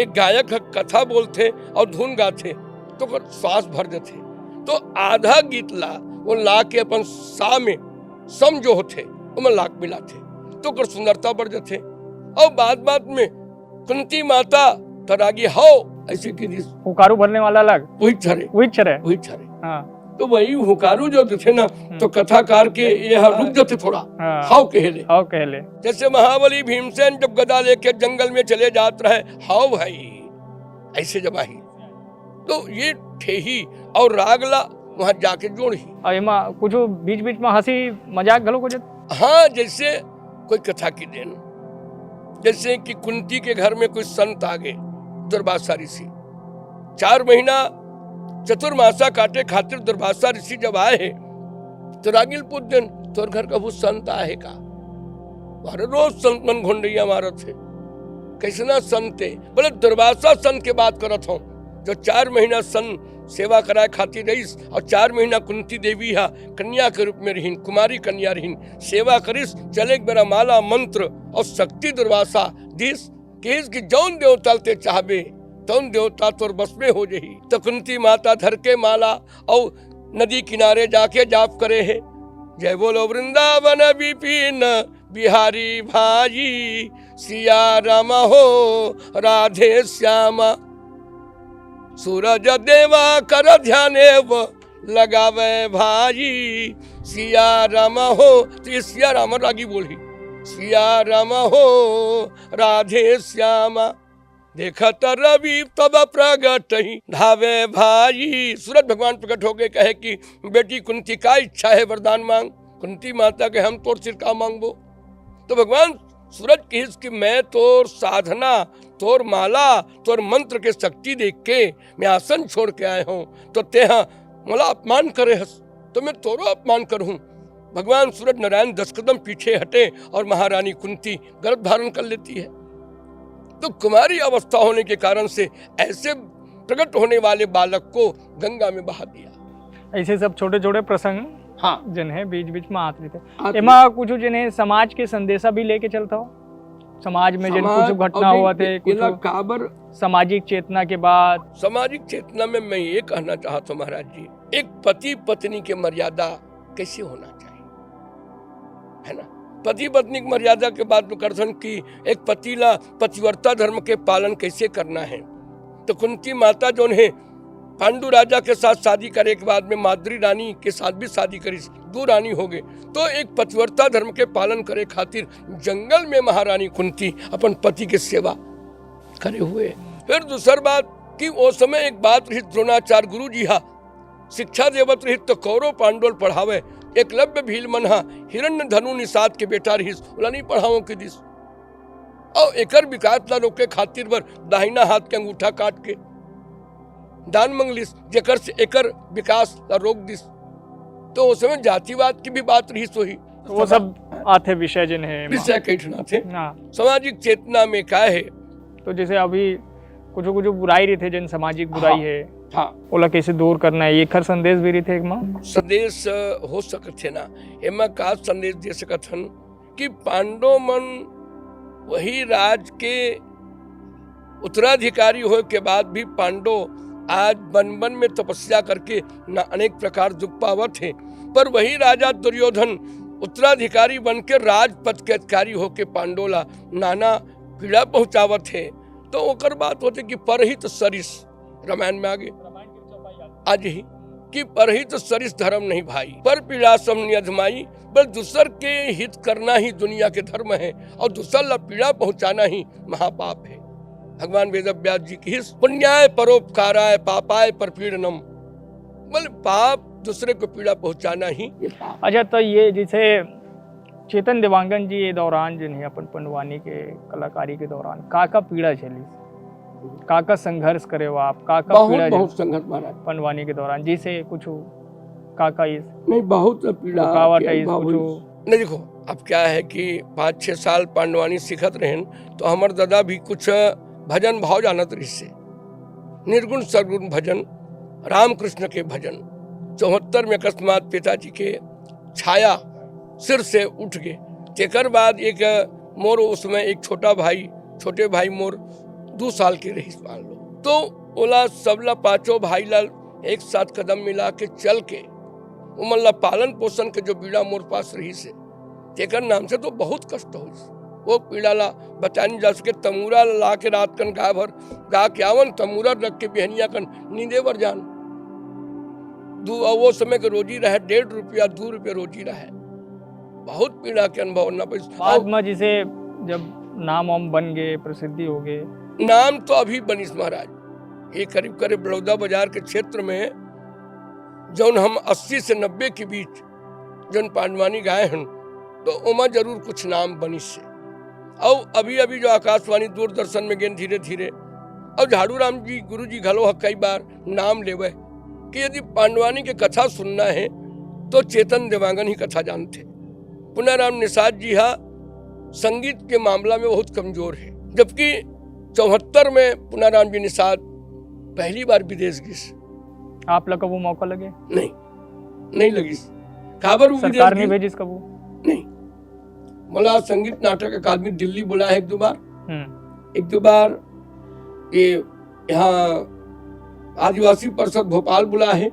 एक गायक ह कथा बोलथे और धुन गाथे, तो ओकर श्वास भर जथे, तो आधा गीत ला वो ला के अपन सा में सम जो होथे, ओमा लाग मिलाथे, तो ओकर सुंदरता बढ़ जथे। और बात बात में कुंती माता त रागी हव, ऐसे कि दिस हुकारू भरने वाला अलग। वही छरे। वही छरे। वही छरे। हाँ। तो वही हुकारू जो थे ना, हम्म। तो कथाकार के ये यहाँ रुक जाते थोड़ा। हाँ। हव कहेले। हव कहेले। जैसे महाबली भीमसेन जब गदा लेके जंगल में चले जात रहे, हव भाई, ऐसे जब आही, तो ये ठेही और राग ला वहाँ जाके जोड़ही। और एमा कुछ बीच-बीच में हंसी मजाक घलो हो जात? हाँ, जैसे कोई कथा की देन, जैसे कि कुंती के घर में कोई संत आ गए दुर्वासा ऋषि, चार महीना चतुर्मासा काटे खातिर दुर्वासा ऋषि जब आए हे, तो रागिल पूछ देन, "तोर घर कभू संत आहे का?" "अरे, रोज संत मन घोंडइया मारत हे।" "कइसना संत हे?" "बोले, दुर्वासा संत के बात करत हंव, जो चार महीना सन सेवा कराए खातिर रहिस, अउ चार महीना कुंती देवी हा कन्या के रूप में रहिन, कुमारी कन्या रहिन, सेवा करिस, चले के बेरा माला मंत्र अउ शक्ति दुर्वासा दिस, कहिस कि जौन देवता ल ते चाहबे, तौन देवता तोर बस में हो जही।" तो कुंती माता धर के माला अउ नदी किनारे जाके जाप करे हे, "जय बोलो वृंदावन विपिन बिहारी भाई, सिया राम हो राधे श्याम।" सूरज देवा कर ध्यान एव लगावे भाई, सिया राम हो, तो ये सिया राम रागी बोली, "सिया राम हो राधे श्याम, देखत रवि तब प्रगट ही धावे भाई।" सूरज भगवान प्रकट हो गए, कहे कि, "बेटी कुंती, का इच्छा हे, वरदान मांग।" कुंती माता के, "हम तोर सिर का मांगबो?" तो भगवान सूरज कहिस कि मैं तोर साधना, तोर माला, तोर मंत्र के शक्ति देख के मैं आसन छोड़ के आए हंव, तो तेहा मोला अपमान करे हस, तो मैं तोरो अपमान करहूं। भगवान सूरज नारायण दस कदम पीछे हटे और महारानी कुंती गर्भ धारण कर लेती है। तो कुमारी अवस्था होने के कारण से ऐसे प्रकट होने वाले बालक को गंगा में बहा दिया। ऐसे सब छोटे छोटे प्रसंग हाँ। जिन्हें बीच बीच में आत रहिथे। आत एमा कुछ जिन्हें समाज के संदेशा भी लेके चलता हो, समाज में जिन समाज कुछ घटना अभी हुआ थे, कुछ एला काबर सामाजिक चेतना के बाद। सामाजिक चेतना में मैं ये कहना चाहता हूँ महाराज जी, एक पति पत्नी के मर्यादा कैसे होना चाहिए, है ना? पति पत्नी की मर्यादा के बात में करथन कि एक पति ला पतिव्रता धर्म के पालन कैसे करना है। तो कुंती माता जोन हे, पांडु राजा के साथ शादी करे के बाद में माद्री रानी के साथ भी शादी करिस, दो रानी हो गए। तो एक पतिव्रता धर्म के पालन करे खातिर जंगल में महारानी कुंती अपन पति के सेवा करे हुए। फिर दूसर बात कि ओ समय एक बात रही, द्रोणाचार्य गुरु जी हा शिक्षा देवत रहिस तो कौरव पांडव ल पढ़ावे, एकलव्य भील मन हा हिरण्य धनु निषाद के बेटा रहिस, ओला नहीं पढ़ावो के दिस। अउ एकर विकास ला रोके खातिर बर दाहिना हाथ के अंगूठा काट के दान मंगलिस, जेकर से एकर विकास ला रोक दिस। तो उस समय जातिवाद की भी बात रहिस होही। तो वो सब आथे विषय जिन्हें विषय कई ठन आथे। हाँ। सामाजिक चेतना में का है? तो जैसे अभी कुछ कुछ बुराई रहिथे, जन सामाजिक बुराई हाँ, है, हाँ। ओला कैसे दूर करना है, एकर संदेश भी रहिथे एक मा? संदेश, अ, हो सकत है ना, एमा का संदेश दे सकत हन कि पांडव मन वही राज के उत्तराधिकारी होए के बाद भी पांडव आज वन वन में तपस्या करके ना अनेक प्रकार दुख पावत हे, पर वही राजा दुर्योधन उत्तराधिकारी बन के राजपद के अधिकारी होके पांडव ला नाना पीड़ा पहुंचावत हे। तो ओकर बात होथे कि परहित सरिस, रामायण में आगे आज ही कि परहित सरिस धर्म नहीं भाई, पर पीड़ा सम नियध माई, बस दूसर के हित करना ही दुनिया के धर्म है और दूसर ला पीड़ा पहुंचाना ही महापाप है। भगवान वेद व्यास जी कहिस, "पुण्याय परोपकाराय पापाय परपीड़नम।" बोले, पाप दूसरे को पीड़ा पहुंचाना ही ये पाप। अच्छा, तो ये जैसे चेतन देवांगन जी ये दौरान जिन्हें अपन पंडवानी के कलाकारी के दौरान का का पीड़ा झेलिस, का का संघर्ष करे हो आप, का का बहुत, पीड़ा बहुत झेलिस संघर्ष महाराज। पंडवानी के दौरान जैसे कुछ का का इस नहीं, बहुत पीड़ा रुकावट के, है, इस बहुत। कुछ नहीं, देखो, अब क्या है कि पाँच छः साल पंडवानी सीखत रहेन, तो हमर दादा भी कुछ भजन भाव जानत रहिस हे, निर्गुण सरगुण भजन, रामकृष्ण के भजन। चौहत्तर में अकस्मात पिताजी के छाया सिर से उठ गे। तेकर बाद एक मोर उसमें एक छोटा भाई, छोटे भाई मोर दू साल के रहिस मान लो, तो ओला सबला पांचों भाई ला एक साथ कदम मिला के चल के ओमन ला पालन पोषण के जो बीड़ा मोर पास रहिस हे, तेकर नाम से तो बहुत कष्ट होइस। वो पीड़ा ला बताए नहीं जा सके। तमूरा ला के रात कन गाय भर गा के आवन, तमूरा रख के बिहनिया कन नींदे बर जान। दू, अउ वो समय के रोजी रहे डेढ़ रुपया, दू रुपया रोजी रहे। बहुत पीड़ा के अनुभव ना बस। बाद में जैसे जब नाम वाम बन गए, प्रसिद्धि हो गए। नाम तो अभी बनिस महाराज, ये करीब करीब बड़ौदा बाजार के क्षेत्र में जौन हम अस्सी से नब्बे के बीच जौन पांडवानी गाए हन, तो ओमा जरूर कुछ नाम बनिस हे। अउ अभी अभी जो आकाशवाणी दूरदर्शन में गेन धीरे धीरे, अउ झाड़ू राम जी गुरु जी घलो ह कई बार नाम लेवे, कि यदि पांडवानी के कथा सुनना हे, तो चेतन देवांगन ही कथा जानथे। पुनाराम निषाद जी हा संगीत के मामला में बहुत कमजोर हे, जबकि चौहत्तर में पुनाराम जी निषाद पहली बार विदेश गिस। आप ला कभू मौका लगे? नहीं, नहीं लगिस। काबर वो सरकार विदेश नहीं गिस? भेजिस कभू? नहीं। मोला संगीत नाटक अकादमी दिल्ली बुलाए हे एक दो बार। हम्म। एक दो बार ये यहाँ आदिवासी परिषद भोपाल बुलाए हे,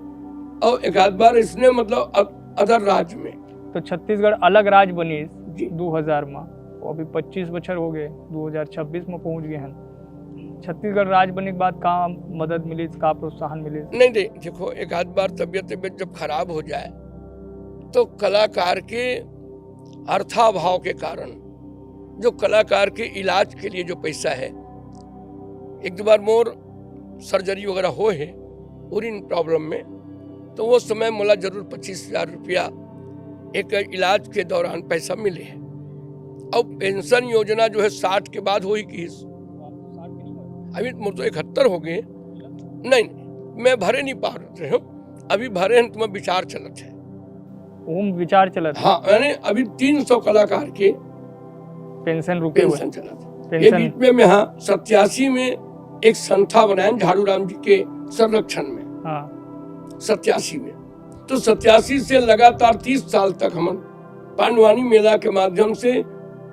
और एक आध बार इसने, मतलब, अ-, अदर राज्य में। तो छत्तीसगढ़ अलग राज्य बनिस जी। दो हज़ार में, वो अभी पच्चीस बछर हो गए, दो हज़ार छब्बीस में पहुंच गए हैं। छत्तीसगढ़ राज्य बने के बाद का मदद मिलिस, का प्रोत्साहन मिलिस? नहीं, नहीं, देखो, एक आध बार तबीयत, तबीयत जब खराब हो जाए, तो कलाकार के अर्थाभाव के कारण जो कलाकार के इलाज के लिए जो पैसा हे, एक दो बार मोर सर्जरी वगैरह होए हे यूरिन प्रॉब्लम में, तो वो समय मोला जरूर पच्चीस हजार रुपया एक इलाज के दौरान पैसा मिले हे। अब पेंशन योजना जो हे साठ के बाद होही किहिस, अभी मोर तो इकहत्तर हो गए। नहीं, नहीं, मैं भरे नहीं पा रहे हूँ, अभी भरे हन तो मैं विचार चलत हे। ओम विचार चलत हे। हाँ, यानी अभी तीन सौ कलाकार के पेंशन रुके हुए। पेंशन चलत हे। ये पेंशन। बीच में मैं, हाँ, सत्यासी में एक संस्था बनाए झाड़ू राम जी के संरक्षण में। हाँ। सत्यासी में। तो सत्यासी से लगातार तीस साल तक हमन पांडवानी मेला के माध्यम से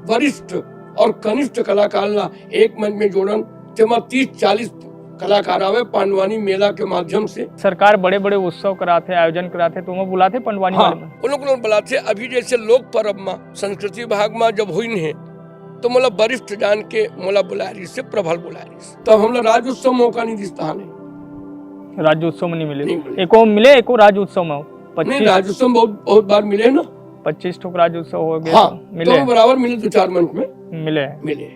वरिष्ठ और कनिष्ठ कलाकार ला एक मंच में जोड़न, जेमा तीस चालीस कलाकार आवे पांडवानी मेला के माध्यम से। सरकार बड़े-बड़े उत्सव कराथे, आयोजन कराथे, तो ओमा बुलाथे पंडवानी हाँ, वाले मन? उन लोग, उन लोग बुलाथे। अभी जैसे लोक पर्व मा, संस्कृति विभाग मा जब होइन हे, तो मोला वरिष्ठ जान के मोला बुलाए रहिस, प्रबल बुलाए रहिस। तब हमला राज्योत्सव मौका नहीं दिस तहाने। राज्योत्सव में नहीं मिले? नहीं मिले। एको मिले, एको राज्योत्सव में? नहीं, पच्चीस राज्योत्सव में बहुत, बहुत बार मिले ना। पच्चीस ठोक राज्योत्सव हो गए हाँ, तो मिले? तो बराबर मिले, दो चार मंच में मिले। मिले।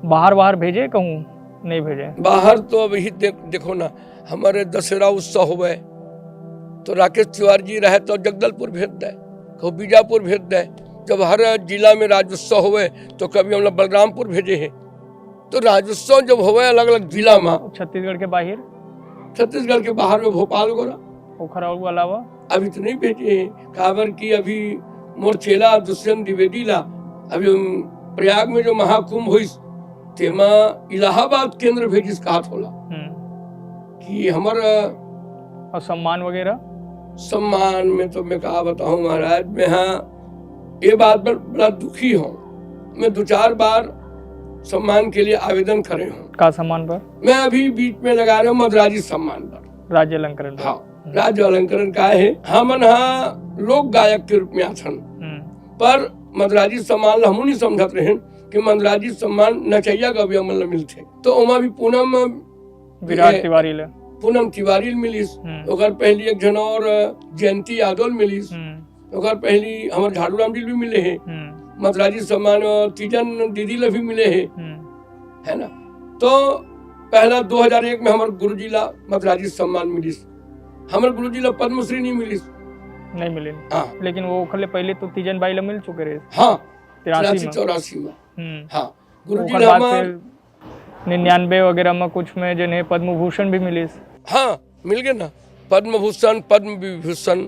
बाहर, बाहर भेजे कहूँ? नहीं भेजे। बाहर तो अभी देख, देखो ना, हमारे दशहरा उत्सव होवे, तो राकेश तिवारी जी रहे तो जगदलपुर भेज दे, कहूँ बीजापुर भेज दे। जब हर जिला में राज्योत्सव होवे, तो कभी हम लोग बलरामपुर भेजे हैं। तो राज्योत्सव जब होवे अलग-अलग जिला में, छत्तीसगढ़ के बाहर? छत्तीसगढ़ के बाहर में भोपाल गोरा। ओखर अउ अलावा? अभी तो नहीं भेजे हैं, काबर कि अभी मोर चेला दुष्यंत द्विवेदी ला अभी हम प्रयाग में जो महाकुंभ होइस, तेमा इलाहाबाद केंद्र भेजिस कहात हे ओला। हम्म। कि हमर अउ सम्मान वगैरह? सम्मान में तो मैं का बताऊं महाराज, मैं हाँ, ये बात पर बड़ा दुखी हूँ। मैं दो चार बार सम्मान के लिए आवेदन करे हूँ। का सम्मान पर? मैं अभी बीच में लगा रहे हूँ मद्राजी सम्मान पर। राज्य अलंकरण पर। हाँ, हम्म। राज्य अलंकरण का हे, हमन हा लोक गायक के रूप में आथन, हम्म। पर मद्राजी सम्मान ला हमू नहीं समझत रहेन कि मद्राजी सम्मान नचैया गवैया मन ला मिलथे। तो ओमा भी पूनम विराट ये तिवारी ले। पूनम तिवारी ल मिलिस, हम्म। ओकर पहली एक झन और जयंती यादव ल मिलिस, हम्म। ओकर पहली हमर झाड़ू राम जी ल भी मिले हे, हम्म। मद्राजी सम्मान, अ, तीजन दीदी ल भी मिले हे, हम्म। है ना? तो पहला दो हज़ार एक में हमर गुरुजी ला मद्राजी सम्मान मिलिस, हमर गुरुजी ला पद्मश्री नहीं मिलिस। नहीं मिले। हाँ। लेकिन वो ओखर ले पहले तो तीजन बाई ला मिल चुके रहे। हाँ, तिरासी तिरासी में। चौरासी में। हम्म। हाँ, गुरुजी ओकर ला बाद हमर फिर निन्यानवे वगैरह में कुछ में जिन्हें पद्म भूषण भी मिलिस। हाँ, मिल गए ना, पद्म भूषण, पद्म विभूषण।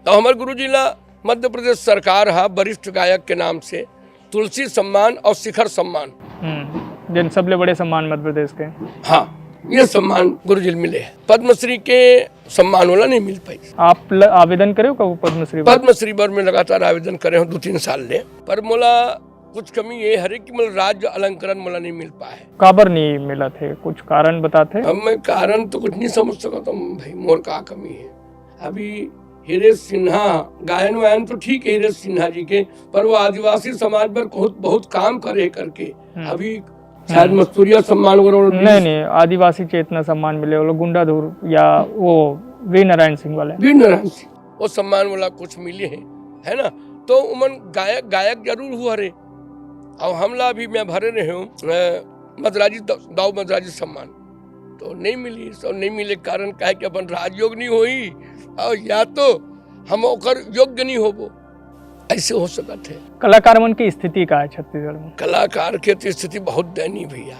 तो हमर गुरुजी ला मध्य प्रदेश सरकार हा वरिष्ठ गायक के नाम से तुलसी सम्मान और शिखर सम्मान। हम्म, जिन सबले बड़े सम्मान मध्य प्रदेश के। हाँ, ये सम्मान गुरुजी ल मिले हैं। पद्मश्री के सम्मान वाला नहीं मिल पाई। आप ल-, आवेदन करे हो कभू पद्मश्री बर? पद्मश्री बर में लगातार आवेदन करे हूँ दो तीन साल ले, पर मोला कुछ कमी ये हरे कि मोला राज्य अलंकरण मोला नहीं मिल पाए। काबर नहीं मिलत हे, कुछ कारण बताथे? अब मैं कारण तो कुछ नहीं समझ सकता हूँ भाई, मोर का कमी है। अभी हिरेश सिन्हा, गायन वायन तो ठीक है हिरेश सिन्हा जी के, पर वो आदिवासी समाज पर बहुत, बहुत काम करे करके हम्म। अभी शायद हम्म। मस्तूरिया सम्मान वगैरह मिले। नहीं, नहीं, आदिवासी चेतना सम्मान मिले, वो लोग गुंडाधुर या वो वीर नारायण सिंह वाले। वीर नारायण सिंह, वो सम्मान वाला कुछ मिले हैं, है ना? तो उमन गायक, गायक जरूर हुआ रे। और हमला भी मैं भरे रहे हूँ, अ, मद्राजी द-, दाऊ मद्राजी सम्मान तो नहीं मिली। और नहीं मिले कारण का है कि अपन राजयोग नहीं होई और या तो हम ओकर योग्य नहीं होबो, ऐसे हो सकत है। कलाकार मन की स्थिति का है छत्तीसगढ़ में? कलाकार के तो स्थिति बहुत दयनीय भैया,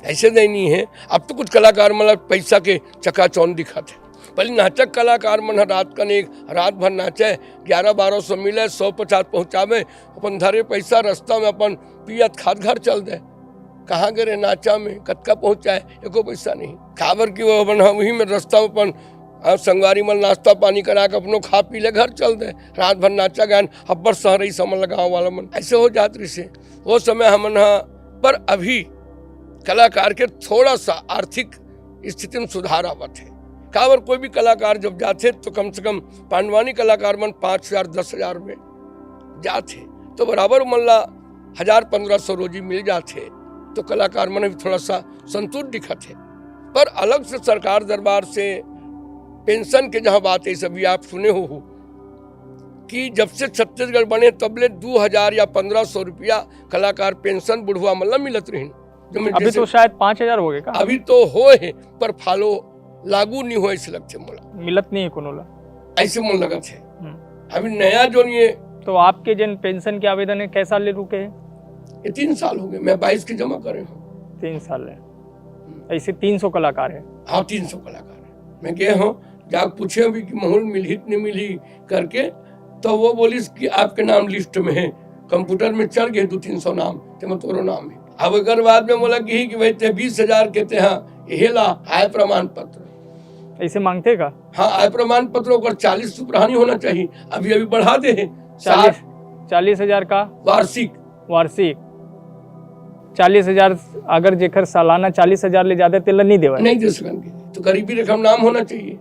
ऐसे दयनीय है। अब तो कुछ कलाकार मतलब पैसा के चकाचौंध दिखाते हैं। पहले नाचक कलाकार मन ह रात कन एक रात भर नाचे, ग्यारह बारह सौ मिले, सौ पचास पहुँचावे, अपन धरे पैसा रस्ता में अपन पियत खात घर चल दे। कहाँ गे रे नाचा में, कतका पहुँचाए, एको पैसा नहीं। काबर कि वो अपन ह-, वही में रस्ता में अपन, आ, संगवारी मन नाश्ता पानी करा के अपनो खा पी ले घर चल दे। रात भर नाचा गान, अब्बड़ सहरई समझ ल गाँव वाला मन, ऐसे हो जात रहिसे वो समय हमन ह। पर अभी कलाकार के थोड़ा सा आर्थिक स्थिति में सुधार आवत हे। काबर कोई भी कलाकार जब जाथे तो कम से कम पांडवानी कलाकार मन पाँच हजार, दस हजार में जाथे, तो बराबर मन ला हजार पन्द्रह सौ रोजी मिल जाथे, तो कलाकार मन भी थोड़ा सा संतुष्ट दिखत हे। पर अलग से सरकार दरबार से पेंशन के जहाँ बात है, सभी आप सुने हो कि जब से छत्तीसगढ़ बने तब ले दो हजार या पन्द्रह सौ रुपया कलाकार पेंशन बुढ़वा मन ला मिलत रहिन। जो मैं अभी जैसे तो शायद पाँच हजार हो गए का? अभी तो होए हे, पर फॉलो लागू नहीं होए ऐसे लगथे मोला। मिलत नहीं है कोनो ला? ऐसे मोला लगत हे। हम्म। अभी नया जो ये तो आपके जन पेंशन के आवेदन है, कै साल ले रुके हैं? ये तीन साल हो गए, मैं बाईस के जमा करे हूँ। तीन साल है। हम्म। ऐसे तीन सौ कलाकार है। हाँ, तीन सौ कलाकार है। मैं गए हूँ, जाके पूछे भी कि माहौल मिलही कि नहीं मिलही करके, तो वो बोलिस कि आपके नाम लिस्ट में है। कंप्यूटर में चढ़ गए दो तीन सौ नाम, ते में तोरो नाम है। अब अगर बाद में बोला कि, कि भाई ते बीस हजार के ते हाँ, ये ला आय प्रमाण पत्र। ऐसे मांगते का? हाँ, आय प्रमाण पत्र ओकर चालीस सुपरानी होना चाहिए, अभी, अभी बढ़ा दे हैं। चालीस, साठ। चालीस हजार का? वार्षिक। वार्षिक चालीस हजार। अगर जेकर सालाना चालीस हजार ले जादा, तेला नहीं देवय। नहीं दे सकन के, तो गरीबी रेखा में नाम होना चाहिए।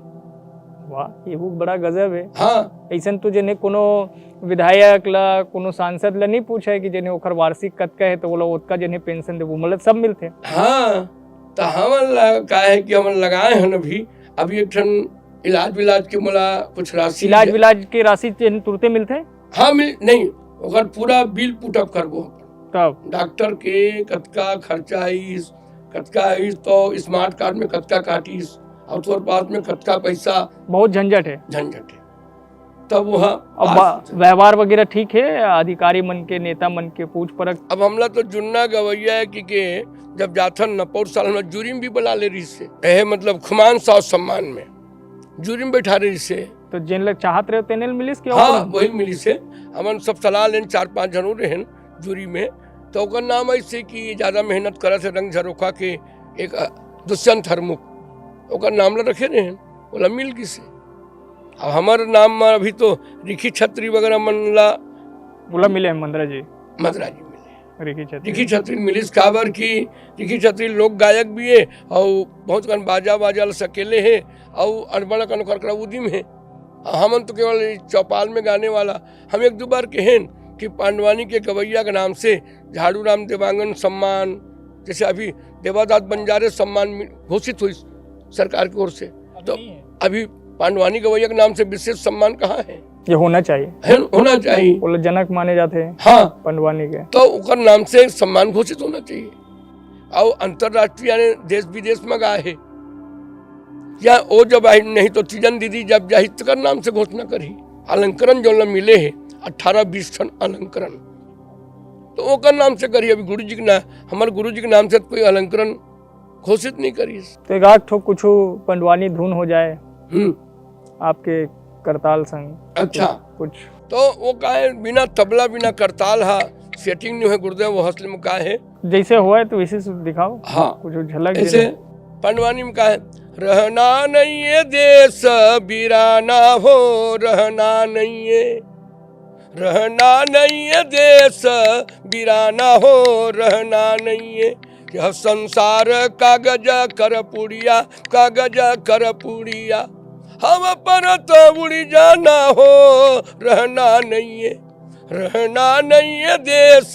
वाह, ये वो बड़ा गजब है। हाँ। ऐसन तो जने कोनो विधायक ला, कोनो सांसद ला नहीं पूछे कि जने ओकर वार्षिक कतका है, तो वो लोग ओतका जने पेंशन देबो, मतलब सब मिलथे। हाँ, तो हमन ला का है कि हमन लगाए हन अभी, अभी एक ठन इलाज विलाज के मोला कुछ राशि इलाज दे- विलाज के राशि तेन तुरते मिलथे? हाँ, मिल, नहीं, ओकर पूरा बिल पुटअप करबो अपन। तब? डॉक्टर के कतका खर्चा आइस, कतका आइस, तो स्मार्ट कार्ड में कतका काटिस, और तोर पास में कतका पैसा। बहुत झंझट है। झंझट है। तब वहाँ अब पास बा-, व्यवहार वगैरह ठीक है, अधिकारी मन के, नेता मन के पूछ परख? अब हमला तो जुन्ना गवैया है कि के जब जाथन न, पौर साल हमला जूरी में भी बुला ले रहिस हे। एहे मतलब खुमान साव सम्मान में जूरी में बैठा रहिस हे। तो जेन ला चाहत रहे, तेने ल मिलिस कि हाँ, और? वही मिलिस हे। हमन सब सलाह लेन, चार पांच झन और रहन जूरी में, तो ओकर नाम ऐसे कि ज्यादा मेहनत करत हे, रंग झरोखा के एक, अ, दुष्यंत हरमुख, ओकर नाम ला रखे रहन, ओला मिल गिस हे। अब हमर नाम में अभी तो रिखी छत्री वगैरह मन ला ओला मिले हे मंदरा जी। मंदरा जी मिले। रिखी छत्री। रिखी छत्री मिलिस, काबर कि रिखी छत्री लोक गायक भी हे, अउ बहुत कन बाजा वाजा ल सकेले हे, अउ अड़बड़ कन ओकर करा उदिम हे। हमन तो केवल चौपाल में गाने वाला। हम एक दो बार कहेन कि पांडवानी के गवैया के नाम से झाड़ू राम देवांगन सम्मान, जैसे अभी देवादास बंजारे सम्मान मि-, घोषित होइस सरकार की ओर से, अभी तो नहीं है। अभी पांडवानी गवैया के नाम से विशेष सम्मान कहाँ है? ये होना चाहिए। है, होना चाहिए। वो लोग जनक माने जाते हैं हाँ। पंडवानी के। तो ओकर नाम से सम्मान घोषित होना चाहिए। और अंतर्राष्ट्रीय यानी देश विदेश में गाए है। या वो जब आई नहीं तो तीजन दीदी जब जाही तकर नाम से घोषणा करही। अलंकरण जो ला मिले है, अठारह बीस ठन अलंकरण, तो ओकर नाम से करही। अभी गुरु जी के ना-, हमारे गुरु जी के नाम से कोई अलंकरण घोषित नहीं करिस। तो एक आध ठो कुछ पंडवानी धुन हो जाए हम्म। आपके करताल संग। अच्छा। कुछ। तो वो काहे बिना तबला, बिना करताल हा setting नहीं है गुरुदेव, वो हंसले में का है? जैसे हुआ है तो इसी से दिखाओ। हाँ। कुछ झलक ऐसे दे। पंडवानी में का है? रहना नहीं है देश बिराना हो, रहना नहीं है, रहना नहीं है देश बिराना हो, रहना नहीं है। यह संसार कागज कर पुड़िया, कागज कर पुड़िया, हम पर तो उड़ जाना हो, रहना नहीं है, रहना नहीं है देश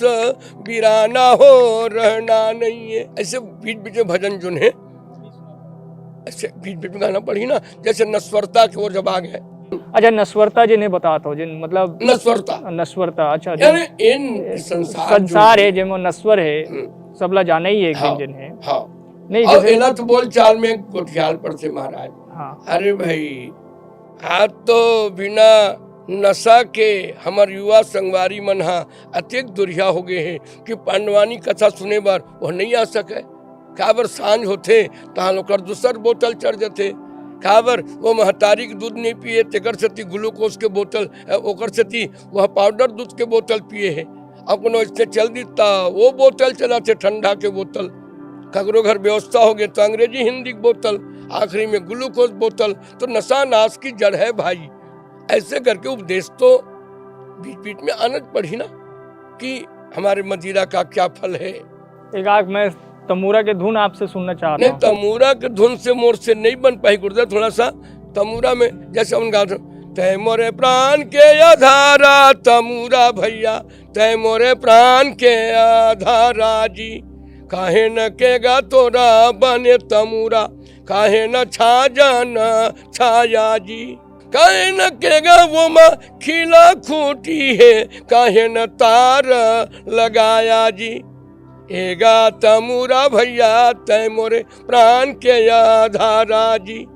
बिराना हो, रहना नहीं है। ऐसे बीच बीच में भजन जोन है, ऐसे बीच बीच में गाना पढ़ी ना, जैसे नस्वरता की ओर जब आ गए। अच्छा, नस्वरता जिन्हें बतात हो, जिन मतलब नस्वरता। नस्वरता, अच्छा, यानी जिन इन संसार संसार जो है, जेमा नस्वर है, हम्म। सबला जाना ही है, एक हाँ, दिन जिन है। हाँ। नहीं, और जैसे एला तो बोल चाल में गोठियाल पड़थे महाराज। हाँ। अरे भाई, आज तो बिना नशा के हमर युवा संगवारी मन हा अतेक दुरिहा हो गए हे कि पंडवानी कथा सुने बर वो नहीं आ सके। काबर सांझ होथे, तहां ओकर दूसर बोतल चढ़ जथे। काबर वो महतारी के दूध नहीं पिए, तेकर सेती ग्लूकोज के बोतल, अ, ओकर सेती वह पाउडर दूध के बोतल पिए हे। अउ कोनो इसने चल दिता, वो बोतल चलाथे, ठंडा के बोतल। ककरो घर व्यवस्था हो गए तो अंग्रेजी हिंदी के बोतल, आखिरी में ग्लूकोज बोतल। तो नशा नाश की जड़ है भाई। ऐसे करके उपदेश तो बीच बीच में आना पड़ी ना, कि हमारे मदिरा का क्या फल है। एक आध मैं तमूरा के धुन आपसे सुनना चाहता नहीं, हूँ। तमूरा के धुन से मोर से नहीं बन पाई गुरुदेव। थोड़ा सा तमूरा में जैसे हम गाते हैं, "तै मोरे प्राण के आधारा तमूरा भैया, तै मोरे प्राण के आधारा जी, काहे न केगा तोरा बने तमूरा, काहे न छाजन छाया जी, काहे न केगा वो मा खिला खूटी है, काहे न तार लगाया जी।" एगा तमूरा भैया, तै मोरे प्राण के आधारा जी।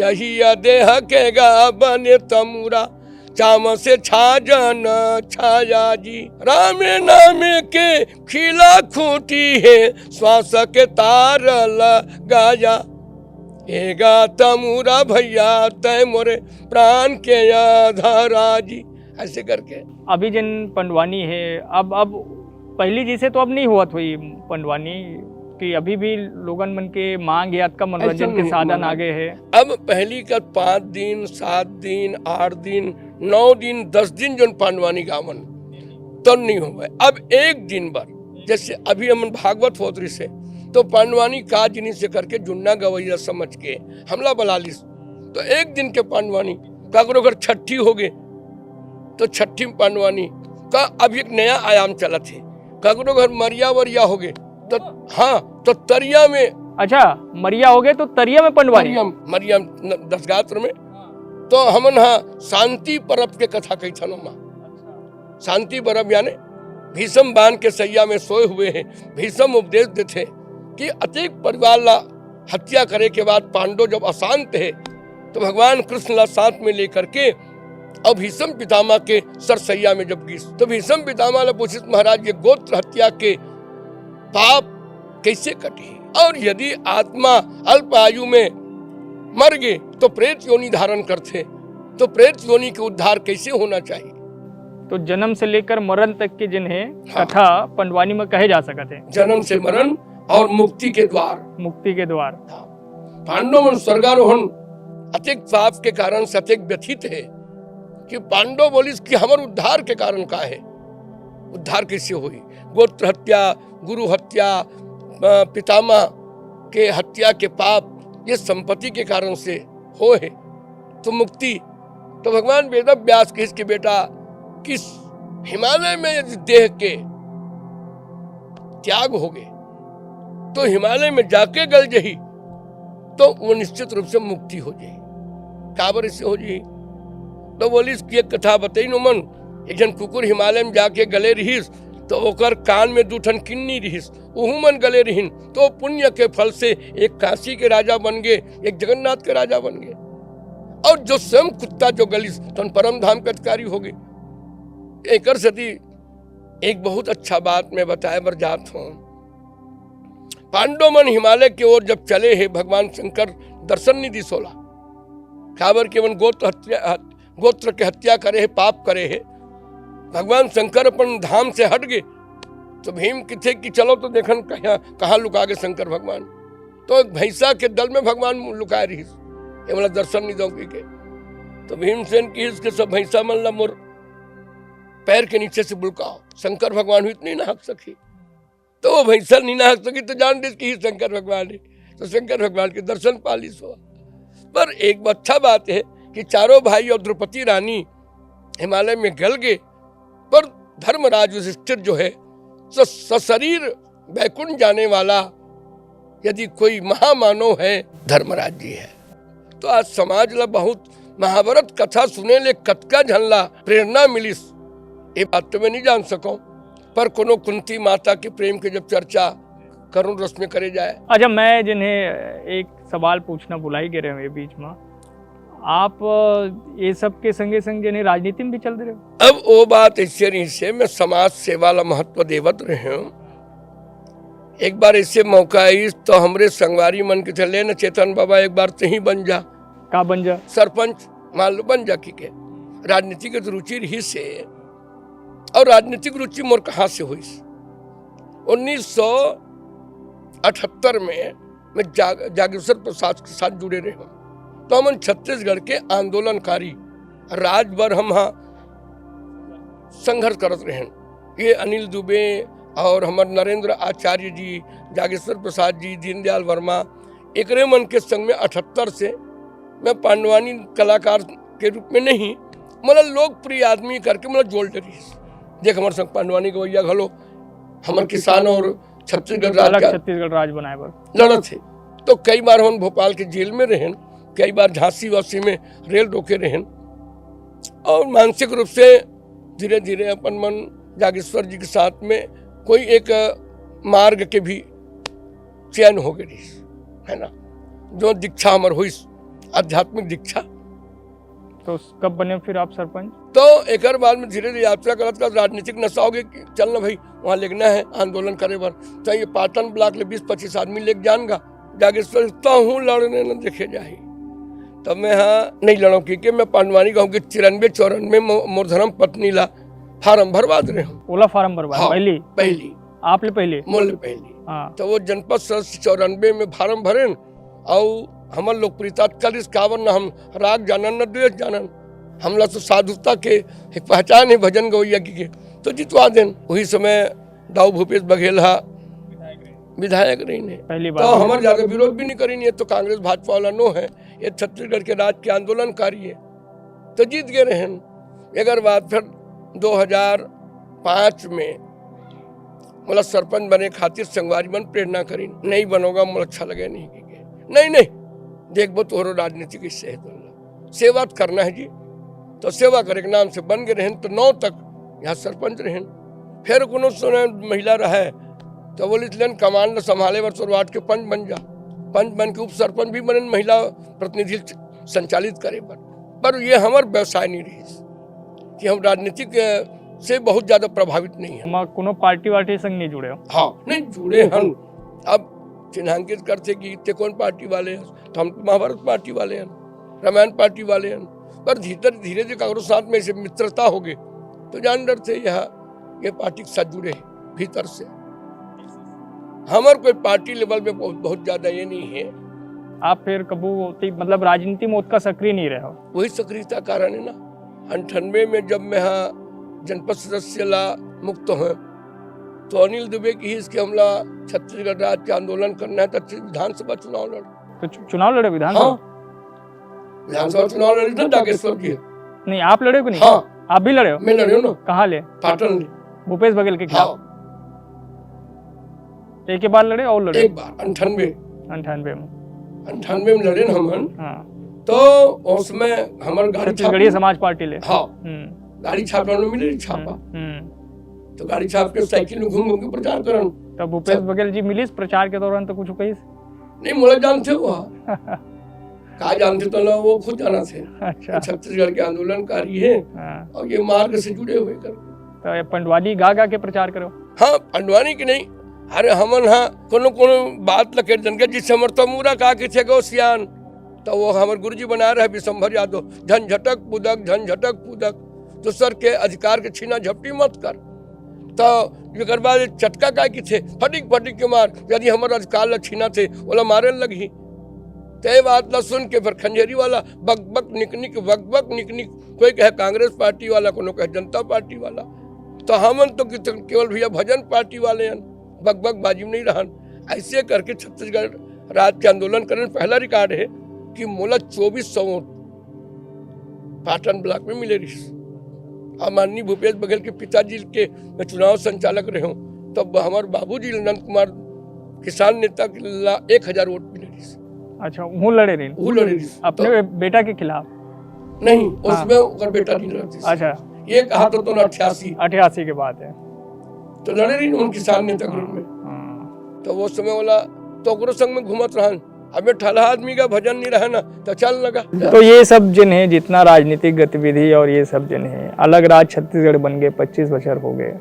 यही या देह केगा बने तमूरा, चाम से छाजन छाया जी। रामे नामे के खिला खूटी है, श्वास के तार लगाया। एगा तमूरा भैया, तै मोरे प्राण के आधारा जी। ऐसे करके। अभी जिन पंडवानी है, अब, अब पहली जैसे तो अब नहीं होवत होही पंडवानी, कि अभी भी लोगन मन के मांग है, अतका मनोरंजन ऐसा के नहीं, साधन मनोरंजन। आगे है। अब पहली का पाँच दिन, सात दिन, आठ दिन, नौ दिन, दस दिन जोन पंडवानी गावन, तो नहीं होवे। अब एक दिन बर, जैसे अभी हमन भागवत होत रहिसे, तो पंडवानी का जिनिस से करके जुन्ना गवैया समझ के हमला बला लिस। तो एक दिन के पंडवानी, काकरो घर छठी होगे, तो छठी में पंडवानी का अब एक नया आयाम चलत हे। काकरो घर मरिया वरिया होगे, तो हाँ, तो तरिया में अच्छा, मरिया होगे तो तरिया में पंडवानी। तरिया, मरिया न-, दसगात्र में, तो हमन हा शांति परब के कथा कहिथन ओमा। शांति परब यानी भीषम बाण के सैया में सोए हुए हैं। भीषम उपदेश देथे कि अतेक परिवार ला हत्या करे के बाद पांडव जब अशांत हे, तो भगवान कृष्ण ला साथ में लेकर के अउ भीष्म पितामह के सरसैया में जब गिस, तो भीष्म पितामह ला पूछिस, "महाराज, ये गोत्र हत्या के पाप कैसे कटही? और यदि आत्मा अल्प आयु में मर गे, तो प्रेत योनि धारण करथे, तो प्रेत योनि के उद्धार कैसे होना चाहिए?" तो जन्म से लेकर मरण तक के जिन हे हाँ। कथा पंडवानी में कहे जा सकत हे। जन्म से मरण और मुक्ति के द्वार। मुक्ति के द्वार। हाँ। पांडव मन स्वर्गारोहण अतेक पाप के कारण से अतेक व्यथित हे कि पांडव बोलिस कि हमर उद्धार के कारण का हे, उद्धार कैसे होही? गोत्र हत्या, गुरु हत्या, अ, पितामह के हत्या के पाप, ये संपत्ति के कारण से होए हे, तो मुक्ति। तो भगवान वेद व्यास कहिस कि बेटा, किस हिमालय में यदि देह के त्याग होगे, तो हिमालय में जाके गल जही, तो वो निश्चित रूप से मुक्ति हो जाही। काबर से हो जाही? तो बोलिस कि एक कथा बतइन ओमन, एक झन कुकुर हिमालय में जाके गले रहिस, तो ओकर कान में दू ठन किन्नी रहिस, उहू मन गले रहिन, तो पुण्य के फल से एक काशी के राजा बन गे, एक जगन्नाथ के राजा बन गे। और जो स्वयं कुत्ता जो गलिस, तो परम धाम के अधिकारी हो गे। एकर सेती एक बहुत अच्छा बात मैं बताए बर जात हूँ। पांडव मन हिमालय के ओर जब चले हे, भगवान शंकर दर्शन नहीं दिस ओला, काबर के मन गोत्र हत्या, गोत्र के हत्या करे हे, पाप करे हे। भगवान शंकर अपन धाम से हट गे, तो भीम किथे कि चलो तो देखन कहाँ, कहाँ लुका गे शंकर भगवान। तो एक भैंसा के दल में भगवान लुकाए रहिस, ये वाला दर्शन नहीं दो के। तो भीमसेन कहिस कि सब भैंसा मन ला मोर पैर के नीचे से बुलकाओ। शंकर भगवान हुई इतनी ना हक सकी, तो वो भैंसा नहीं ना हक सकी, तो जान दिस कि ही शंकर भगवान हे। तो शंकर भगवान के दर्शन पालिस हो। पर एक अच्छा बात हे कि चारों भाई और द्रौपदी रानी हिमालय में गल गे, पर धर्मराज युधिष्ठिर जो हे, स-, सशरीर बैकुंठ जाने वाला यदि कोई महामानव हे, धर्मराज जी हे। तो आज समाज ला बहुत महाभारत कथा सुने ले कतका झन ला प्रेरणा मिलिस, ये बात तो मैं नहीं जान सकूं। पर कोनो कुंती माता के प्रेम के जब चर्चा करुण रस में करे जाए। अच्छा, मैं जिन हे एक सवाल पूछना भुलाई गे रहेंव ये बीच में, आप, अ, ये सब के संगे संग जिन हे राजनीति में भी चल रहे हो? अब वो बात ऐसे रहिस हे, मैं समाज सेवा ला महत्व देवत रहेंव। एक बार ऐसे मौका आइस, तो हमरे संगवारी मन के चले न, "चेतन बाबा, एक बार तहीं बन जा।" का बन जा? सरपंच मान लो बन जा, की के राजनीति के तो रुचि रही से, और राजनीतिक रुचि मोर कहाँ से होइस? उन्नीस सौ अठहत्तर में मैं जाग-, जागेश्वर प्रसाद के साथ जुड़े रहे, तो हमन छत्तीसगढ़ के आंदोलनकारी राजभर हम हा संघर्ष करत रहेन। ये अनिल दुबे और हमर नरेंद्र आचार्य जी, जागेश्वर प्रसाद जी, दीनदयाल वर्मा, एकरे मन के संग में अठहत्तर से मैं पांडवानी कलाकार के रूप में नहीं, मतलब लोकप्रिय आदमी करके मतलब जोड़ डरिस। देख, हमर संग पांडवानी गवैया घलो हमर किसान और छत्तीसगढ़ राज अलग का छत्तीसगढ़ राज बनाए बर लड़त हे। तो कई बार हम भोपाल के जेल में रहेन, कई बार झांसी वासी में रेल रोके रहेन, और मानसिक रूप से धीरे धीरे अपन मन जागेश्वर जी के साथ में कोई एक मार्ग के भी चयन हो गए रहिस, है ना, जो दीक्षा हमर होइस, आध्यात्मिक दीक्षा। तो कब बने फिर आप सरपंच? तो एकर बाद में धीरे धीरे यात्रा करत करत राजनीतिक नशा हो गई कि चल ना भाई, वहाँ लेगना है आंदोलन करे बर। तो ये पाटन ब्लॉक ले बीस पच्चीस आदमी लेके जान गा, जागेश्वर तहूँ लड़ने न देखे जाही। तब मैं हाँ नहीं लड़ो, क्योंकि मैं पांडवानी गाँव के तिरानबे चौरानबे मो-, मोर धर्म पत्नी ला फार्म भरवा दे रहे हूँ। ओला फार्म भरवा हाँ, पहली? पहली। आप ले पहले? मोर ले पहली। हाँ। तो वो जनपद सदस्य चौरानबे में फार्म भरेन, और हमर लोकप्रियता कल इस कावन न हम राग जानन न द्वेष जानन, हमला तो साधुता के एक पहचान है भजन गवैया की के, तो जितवा देन। वही समय दाऊ भूपेश बघेल हा विधायक रहिन हे। पहली तो बार। हमर ज्यादा विरोध भी नहीं करिन, ये तो कांग्रेस भाजपा वाला नो है, ये छत्तीसगढ़ के राज के आंदोलनकारी है, तो जीत गए रहेन। एकर बाद फिर दो हज़ार पाँच में मोला सरपंच बने खातिर संगवारी मन प्रेरणा करिन, "नहीं बनोगा, मोला अच्छा लगे नहीं," कहिके। "नहीं, नहीं, देखबो तोहरो राजनीति कैसे है, तोला सेवा तो करना है जी।" तो सेवा करे के नाम से बन गए रहेन, तो नौ तक यहाँ सरपंच रहेन। फिर कोनो समय महिला रहे, तो बोलिस, "लेन कमान ल संभाले बर तोर वार्ड के पंच बन जा।" पंच बन के उप सरपंच भी बनेन, महिला प्रतिनिधि संचालित करे बर। पर ये हमर व्यवसाय नहीं रहिस कि हम राजनीतिक, अ, से बहुत ज्यादा प्रभावित नहीं है। म-, कोनो पार्टी वार्टी संग नहीं जुड़े हो? हाँ, नहीं जुड़े हन। अब चिन्हांकित करते कि ते कौन पार्टी वाले हैं, तो हम तो महाभारत पार्टी वाले हैं, रामायण पार्टी वाले हैं। पर धीरे धीरे जो कांग्रेस साथ में से मित्रता हो गई, तो जान डरते यह, ये पार्टी के साथ जुड़े हैं भीतर से। हमर कोई पार्टी लेवल में बहुत, बहुत ज्यादा ये नहीं है। आप फिर कबू ती-, मतलब राजनीति में उतना सक्रिय नहीं रहे हो? वही सक्रियता कारण है ना। अंठानवे में जब मैं यहाँ जनपद सदस्य ला मुक्त हूँ, तो अनिल दुबे की ही इसके हमला छत्तीसगढ़ राज्य के आंदोलन करना है, तो विधानसभा चुनाव लड़। तो चु-, चुनाव लड़े विधानसभा? हाँ। विधानसभा चुनाव लड़े थे जागेश्वर जी। नहीं, आप लड़े को नहीं? हाँ। आप भी लड़े हो? मैं लड़े हूँ ना। कहाँ ले? पाटन ले। भूपेश बघेल के खिलाफ? हाँ। एक ही बार लड़े और लड़े? एक बार, अंठानवे। अंठानवे में। अंठानवे में लड़े ना हमन। हाँ। तो उस समय हमर गाड़ी छत्तीसगढ़ी छापे। समाज पार्टी ले। हाँ। हम्म। गाड़ी छापे में मिले छापा। हम्म, हम्म। तो गाड़ी छाप के साइकिल में घूम घूम के प्रचार करन। तो भूपेश सब बघेल जी मिलिस प्रचार के दौरान तो कुछ कहिस? नहीं, मोला जानते हो। का जानते तो ना, वो खुद जाना थे। अच्छा। छत्तीसगढ़ के आंदोलनकारी हैं हाँ। और ये मार्ग से जुड़े हुए कर। तो ये पंडवानी गा गा के प्रचार करो। हाँ, पंडवानी की नहीं, अरे हमन हाँ कोनो कोनो बात ल कर जन के, जिससे हमर तो मुरा का किथे गो सियान, तो वो हमर गुरुजी बना रहे विशंभर यादव, "झंझटक पुदक, झंझटक पुदक, दूसर के अधिकार के छीना झपटी मत कर।" तो एकर बाद चटका काय किथे, "फटिक फटिक के मार, यदि हमर अधिकार ल छीना थे, ओला मारे लगही।" ते बात ल सुन के फिर खंजेरी वाला बक बक निक निक, बक बक निक निक, कोई कहे कांग्रेस पार्टी वाला, कोनो कहे जनता पार्टी वाला। तो हमन तो कि-, केवल भैया भजन पार्टी वाले हन, बक बक बाजी में नहीं रहन। ऐसे करके छत्तीसगढ़ राज्य के आंदोलन करन पहला रिकॉर्ड है कि मोला चौबीस सौ वोट पाटन ब्लॉक में मिले रहिस। और माननीय भूपेश बघेल के पिताजी के मैं चुनाव संचालक रहे हूँ, तब हमारे बाबूजी नंद कुमार किसान नेता के ला एक हजार वोट मिले रहिस। अच्छा, वो लड़े रहिन? वो लड़े रहिस। अपने तो बे-, बेटा के खिलाफ? नहीं, हाँ। उसमें ओकर बेटा नहीं लड़े रहिस। अच्छा। ये कहा तो, तो ना अठासी। अठासी के बात है। तो लड़े रहिन उन किसान नेता के रूप में। हाँ। तो वो समय वाला तो ओकरो संग में घूमत रहन। अब ये ठलहा आदमी का भजन नहीं रहे ना, तो चल लगा। तो ये सब जिन है, जितना राजनीतिक गतिविधि और ये सब जिन है, अलग राज छत्तीसगढ़ बन गए, पच्चीस बछर हो गए,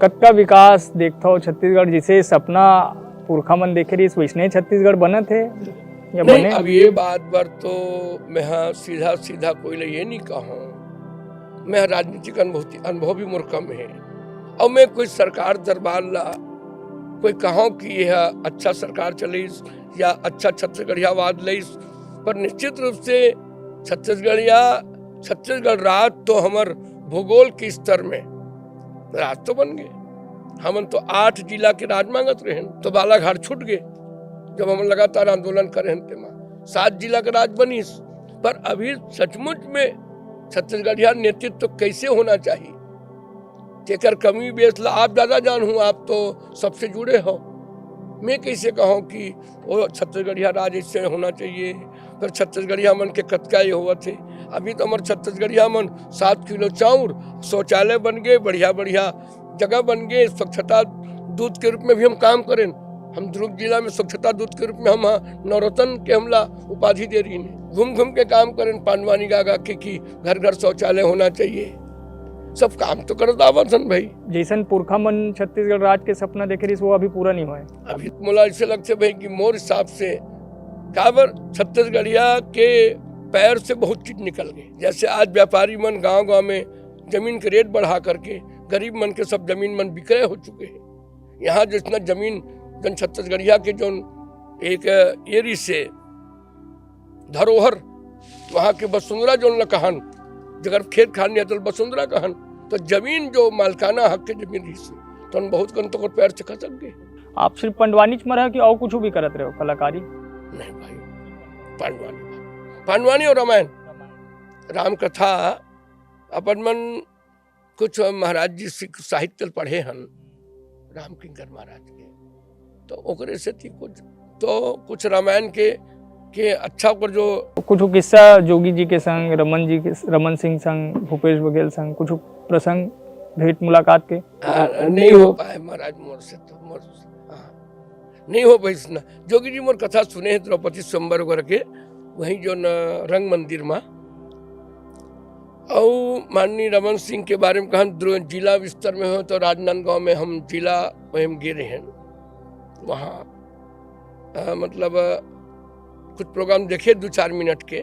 कतका विकास देखथव छत्तीसगढ़, जैसे सपना पुरखा मन देखे रहिस, वैसने छत्तीसगढ़ बनत हे या नहीं, बने? अब ये बात बर तो मैं, हाँ, सीधा सीधा कोई ला ये नहीं कहूँ। मैं राजनीतिक अनुभव, अनुभव भी मोर कम है। और मैं कोई सरकार दरबार ला कोई कहूँ कि यह अच्छा सरकार चलिस या अच्छा छत्तीसगढ़ियावाद लइस, पर निश्चित रूप से छत्तीसगढ़िया, छत्तीसगढ़ राज तो हमर भूगोल के स्तर में राज तो बन गए। हमन तो आठ जिला के राज मांगत रहेन, तो बालाघाट छूट गए। जब हमन लगातार आंदोलन करे हन, तेमा सात जिला के राज बनिस। पर अभी सचमुच में छत्तीसगढ़िया नेतृत्व कैसे होना चाहिए, तेकर कमी बेस ला आप ज्यादा जानहू, आप तो सबसे जुड़े हो। मैं कैसे कहूँ कि वो छत्तीसगढ़िया राज ऐसे होना चाहिए, पर छत्तीसगढ़िया मन के कतका ये होवत हे। अभी तो हमर छत्तीसगढ़िया मन सात किलो चाउर, शौचालय बन गए, बढ़िया बढ़िया जगह बन गए, स्वच्छता दूत के रूप में भी हम काम करेन। हम दुर्ग जिला में स्वच्छता दूत के रूप में हम, हाँ, नवरत्न के हमला उपाधि दे रही है। घूम घूम के काम करेन, पांडवानी गा गा के कि घर घर शौचालय होना चाहिए। सब काम तो करत आवत हन भाई। जैसन पुरखा मन छत्तीसगढ़ राज के सपना देखे रहिस, वो अभी पूरा नहीं होए। अभी मोला ऐसे लगते भाई कि मोर हिसाब से काबर छत्तीसगढ़िया के पैर से बहुत चीज निकल गई। जैसे आज व्यापारी मन गांव गांव में जमीन के रेट बढ़ा करके गरीब मन के सब जमीन मन विक्रय हो चुके हैं। यहाँ जितना जमीन जन छत्तीसगढ़िया के जोन एक एरी से धरोहर, वहाँ के बसुंधरा जोन ल कहन, जगर खेत खार नहीं तो बसुंधरा कहन, तो जमीन जो मालकाना हक के जमीन रही से, तो उन बहुत कन तो पैर से खसक गए। आप सिर्फ पंडवानी च म रहे कि और कुछ भी करत रहे हो कलाकारी? नहीं भाई, पांडवानी, पांडवानी और रामायण, राम कथा अपन मन कुछ महाराज जी सिख साहित्य पढ़े हन राम किंकर महाराज के, तो ओकरे सेती कुछ, तो कुछ रामायण के, के अच्छा ओकर जो कुछ किस्सा जोगी जी के संग, रमन जी के, रमन सिंह संग, भूपेश बघेल संग कुछ प्रसंग भेंट मुलाकात के? आ, नहीं हो पाए महाराज मोर से, तो मोर, हाँ। नहीं हो पाइस ना। जोगी जी मोर कथा सुने हैं द्रौपदी स्वयंवर वगैरह के, वहीं जो न रंग मंदिर में। और माननीय रमन सिंह के बारे में कहन, द्रो-, जिला स्तर में हो तो राजनांदगांव में हम जिला में हम गे रहे हैं। वहाँ, अ, मतलब, अ, कुछ प्रोग्राम देखे दो चार मिनट के।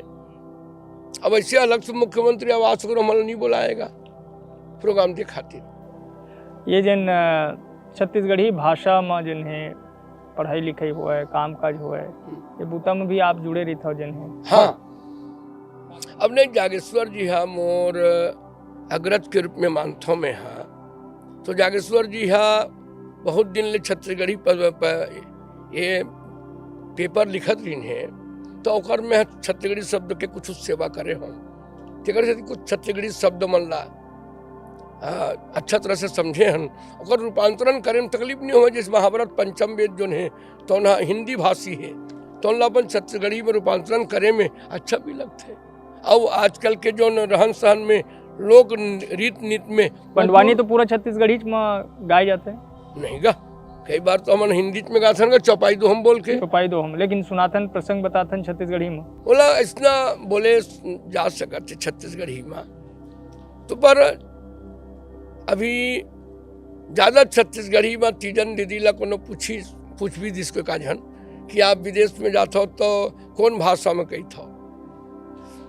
अब ऐसे अलग से मुख्यमंत्री आवास को हमला नहीं बुलाएगा प्रोग्राम देखातिर। ये जन, अ, छत्तीसगढ़ी भाषा म जन हे पढ़ाई लिखाई होवय, काम काज होवय, हम्म। ये बूता म भी आप जुड़े रहिथव जन हे। हाँ। अब नहीं, जागेश्वर जी हा मोर अग्रज के रूप में मानथव मैं हा। तो जागेश्वर जी हा बहुत दिन ले छत्तीसगढ़ी प-, प-, ये पेपर लिखत रहिन हे, तो ओकर में छत्तीसगढ़ी शब्द के कुछ सेवा करे हो। तेकर सेती कुछ छत्तीसगढ़ी शब्द मन ला, आ, अच्छा तरह से समझे हन, ओकर रूपांतरण करे में तकलीफ नहीं होवय। जैसे महाभारत पंचम वेद जोन हे, तो ना हिंदी भाषी हे, तो ओला अपन छत्तीसगढ़ी में रूपांतरण करे में अच्छा भी लगथे। अउ आजकल के जोन रहन सहन में, लोक न-, रीत नीत में पंडवानी तो पूरा छत्तीसगढ़ी म गाए जाथे। नहीं गा, कई बार तो हमन हिंदी में गाथन गा, चौपाई दो हम बोल के। चौपाई दो हम, लेकिन सुनाथन, प्रसंग बताथन छत्तीसगढ़ी में। ओला ऐसना बोले जा सकत हे छत्तीसगढ़ी में। तो पर अभी ज्यादा छत्तीसगढ़ी में तीजन दीदी ला कोनो पूछी, पूछ भी दिस कोई का झन कि आप विदेश में जाथव तो कौन भाषा में कहिथव?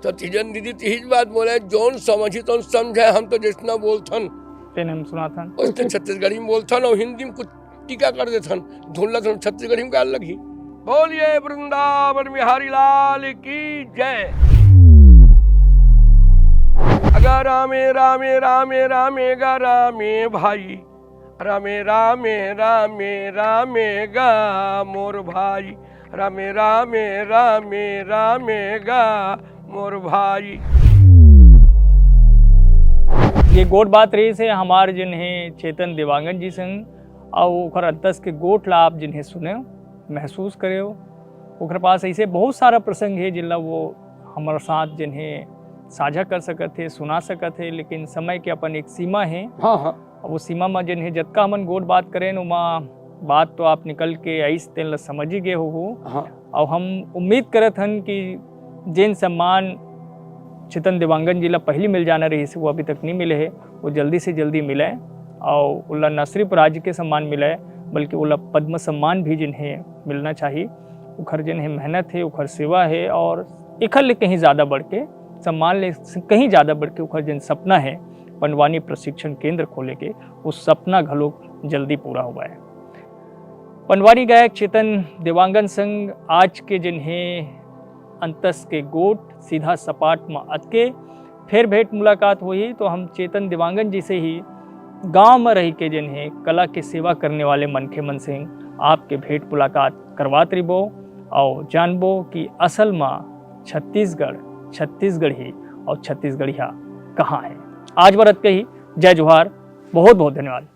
तो तीजन दीदी तो यही बात बोले, "जोन समझी तोन समझे, हम तो जैसना बोलथन, तेन हम सुनाथन।" वैसने छत्तीसगढ़ी में बोलथन और हिंदी में कुछ टीका कर देथन, धुन ला थन छत्तीसगढ़ी में गाल लगी। बोलिए वृंदावन बिहारी लाल की जय। अगा रामे, रामे, रामे, रामे गा रामे भाई। रामे, रामे, रामे, रामे गा मोर भाई। रामे, रामे, रामे, रामे गा मोर भाई। ये गोठ बात रहिस हे हमार जिन हे चेतन देवांगन जी संग, अउ ओखर अंतस के गोठ ला आप जिन हे सुनेव, महसूस करेव। ओखर पास ऐसे बहुत सारा प्रसंग हे जिन ला वो हमर साथ जिन हे साझा कर सकत हे, सुना सकत हे, लेकिन समय के अपन एक सीमा हे। हाँ, हाँ। अब वो सीमा म जिन हे जतका हमन गोठ बात करेन, ओमा बात तो आप निकल के आइस, तेन ला समझ ही गे होहू। हाँ। अउ हम उम्मीद करत हन कि जेन सम्मान चेतन देवांगन जी ला पहली मिल जाना रहिस, वो अभी तक नहीं मिले हे, वो जल्दी से जल्दी मिले। अउ ओला न सिर्फ राज्य के सम्मान मिले, बल्कि ओला पद्म सम्मान भी जिन्हें मिलना चाहिए। उखर जिन्हें मेहनत है, उखर सेवा है, और एखर ले कहीं ज़्यादा बढ़ के, सम्मान ले कहीं ज़्यादा बढ़ के उखर जिन सपना है पंडवानी प्रशिक्षण केंद्र खोले के, वो सपना घलोक जल्दी पूरा होवय। पंडवानी गायक चेतन देवांगन संग आज के जिन्हें अंतस के गोठ सीधा सपाट म अतके। फेर भेंट मुलाकात होही तो हम चेतन देवांगन जी से ही गांव म रही के जिन्हें कला के सेवा करने वाले मनखे मन से आपके भेंट मुलाकात करवात रिबो अउ जानबो कि असल म छत्तीसगढ़, छत्तीसगढ़ी अउ छत्तीसगढ़िया कहाँ है। आज बर अतके ही। जय जोहार, बहुत बहुत धन्यवाद।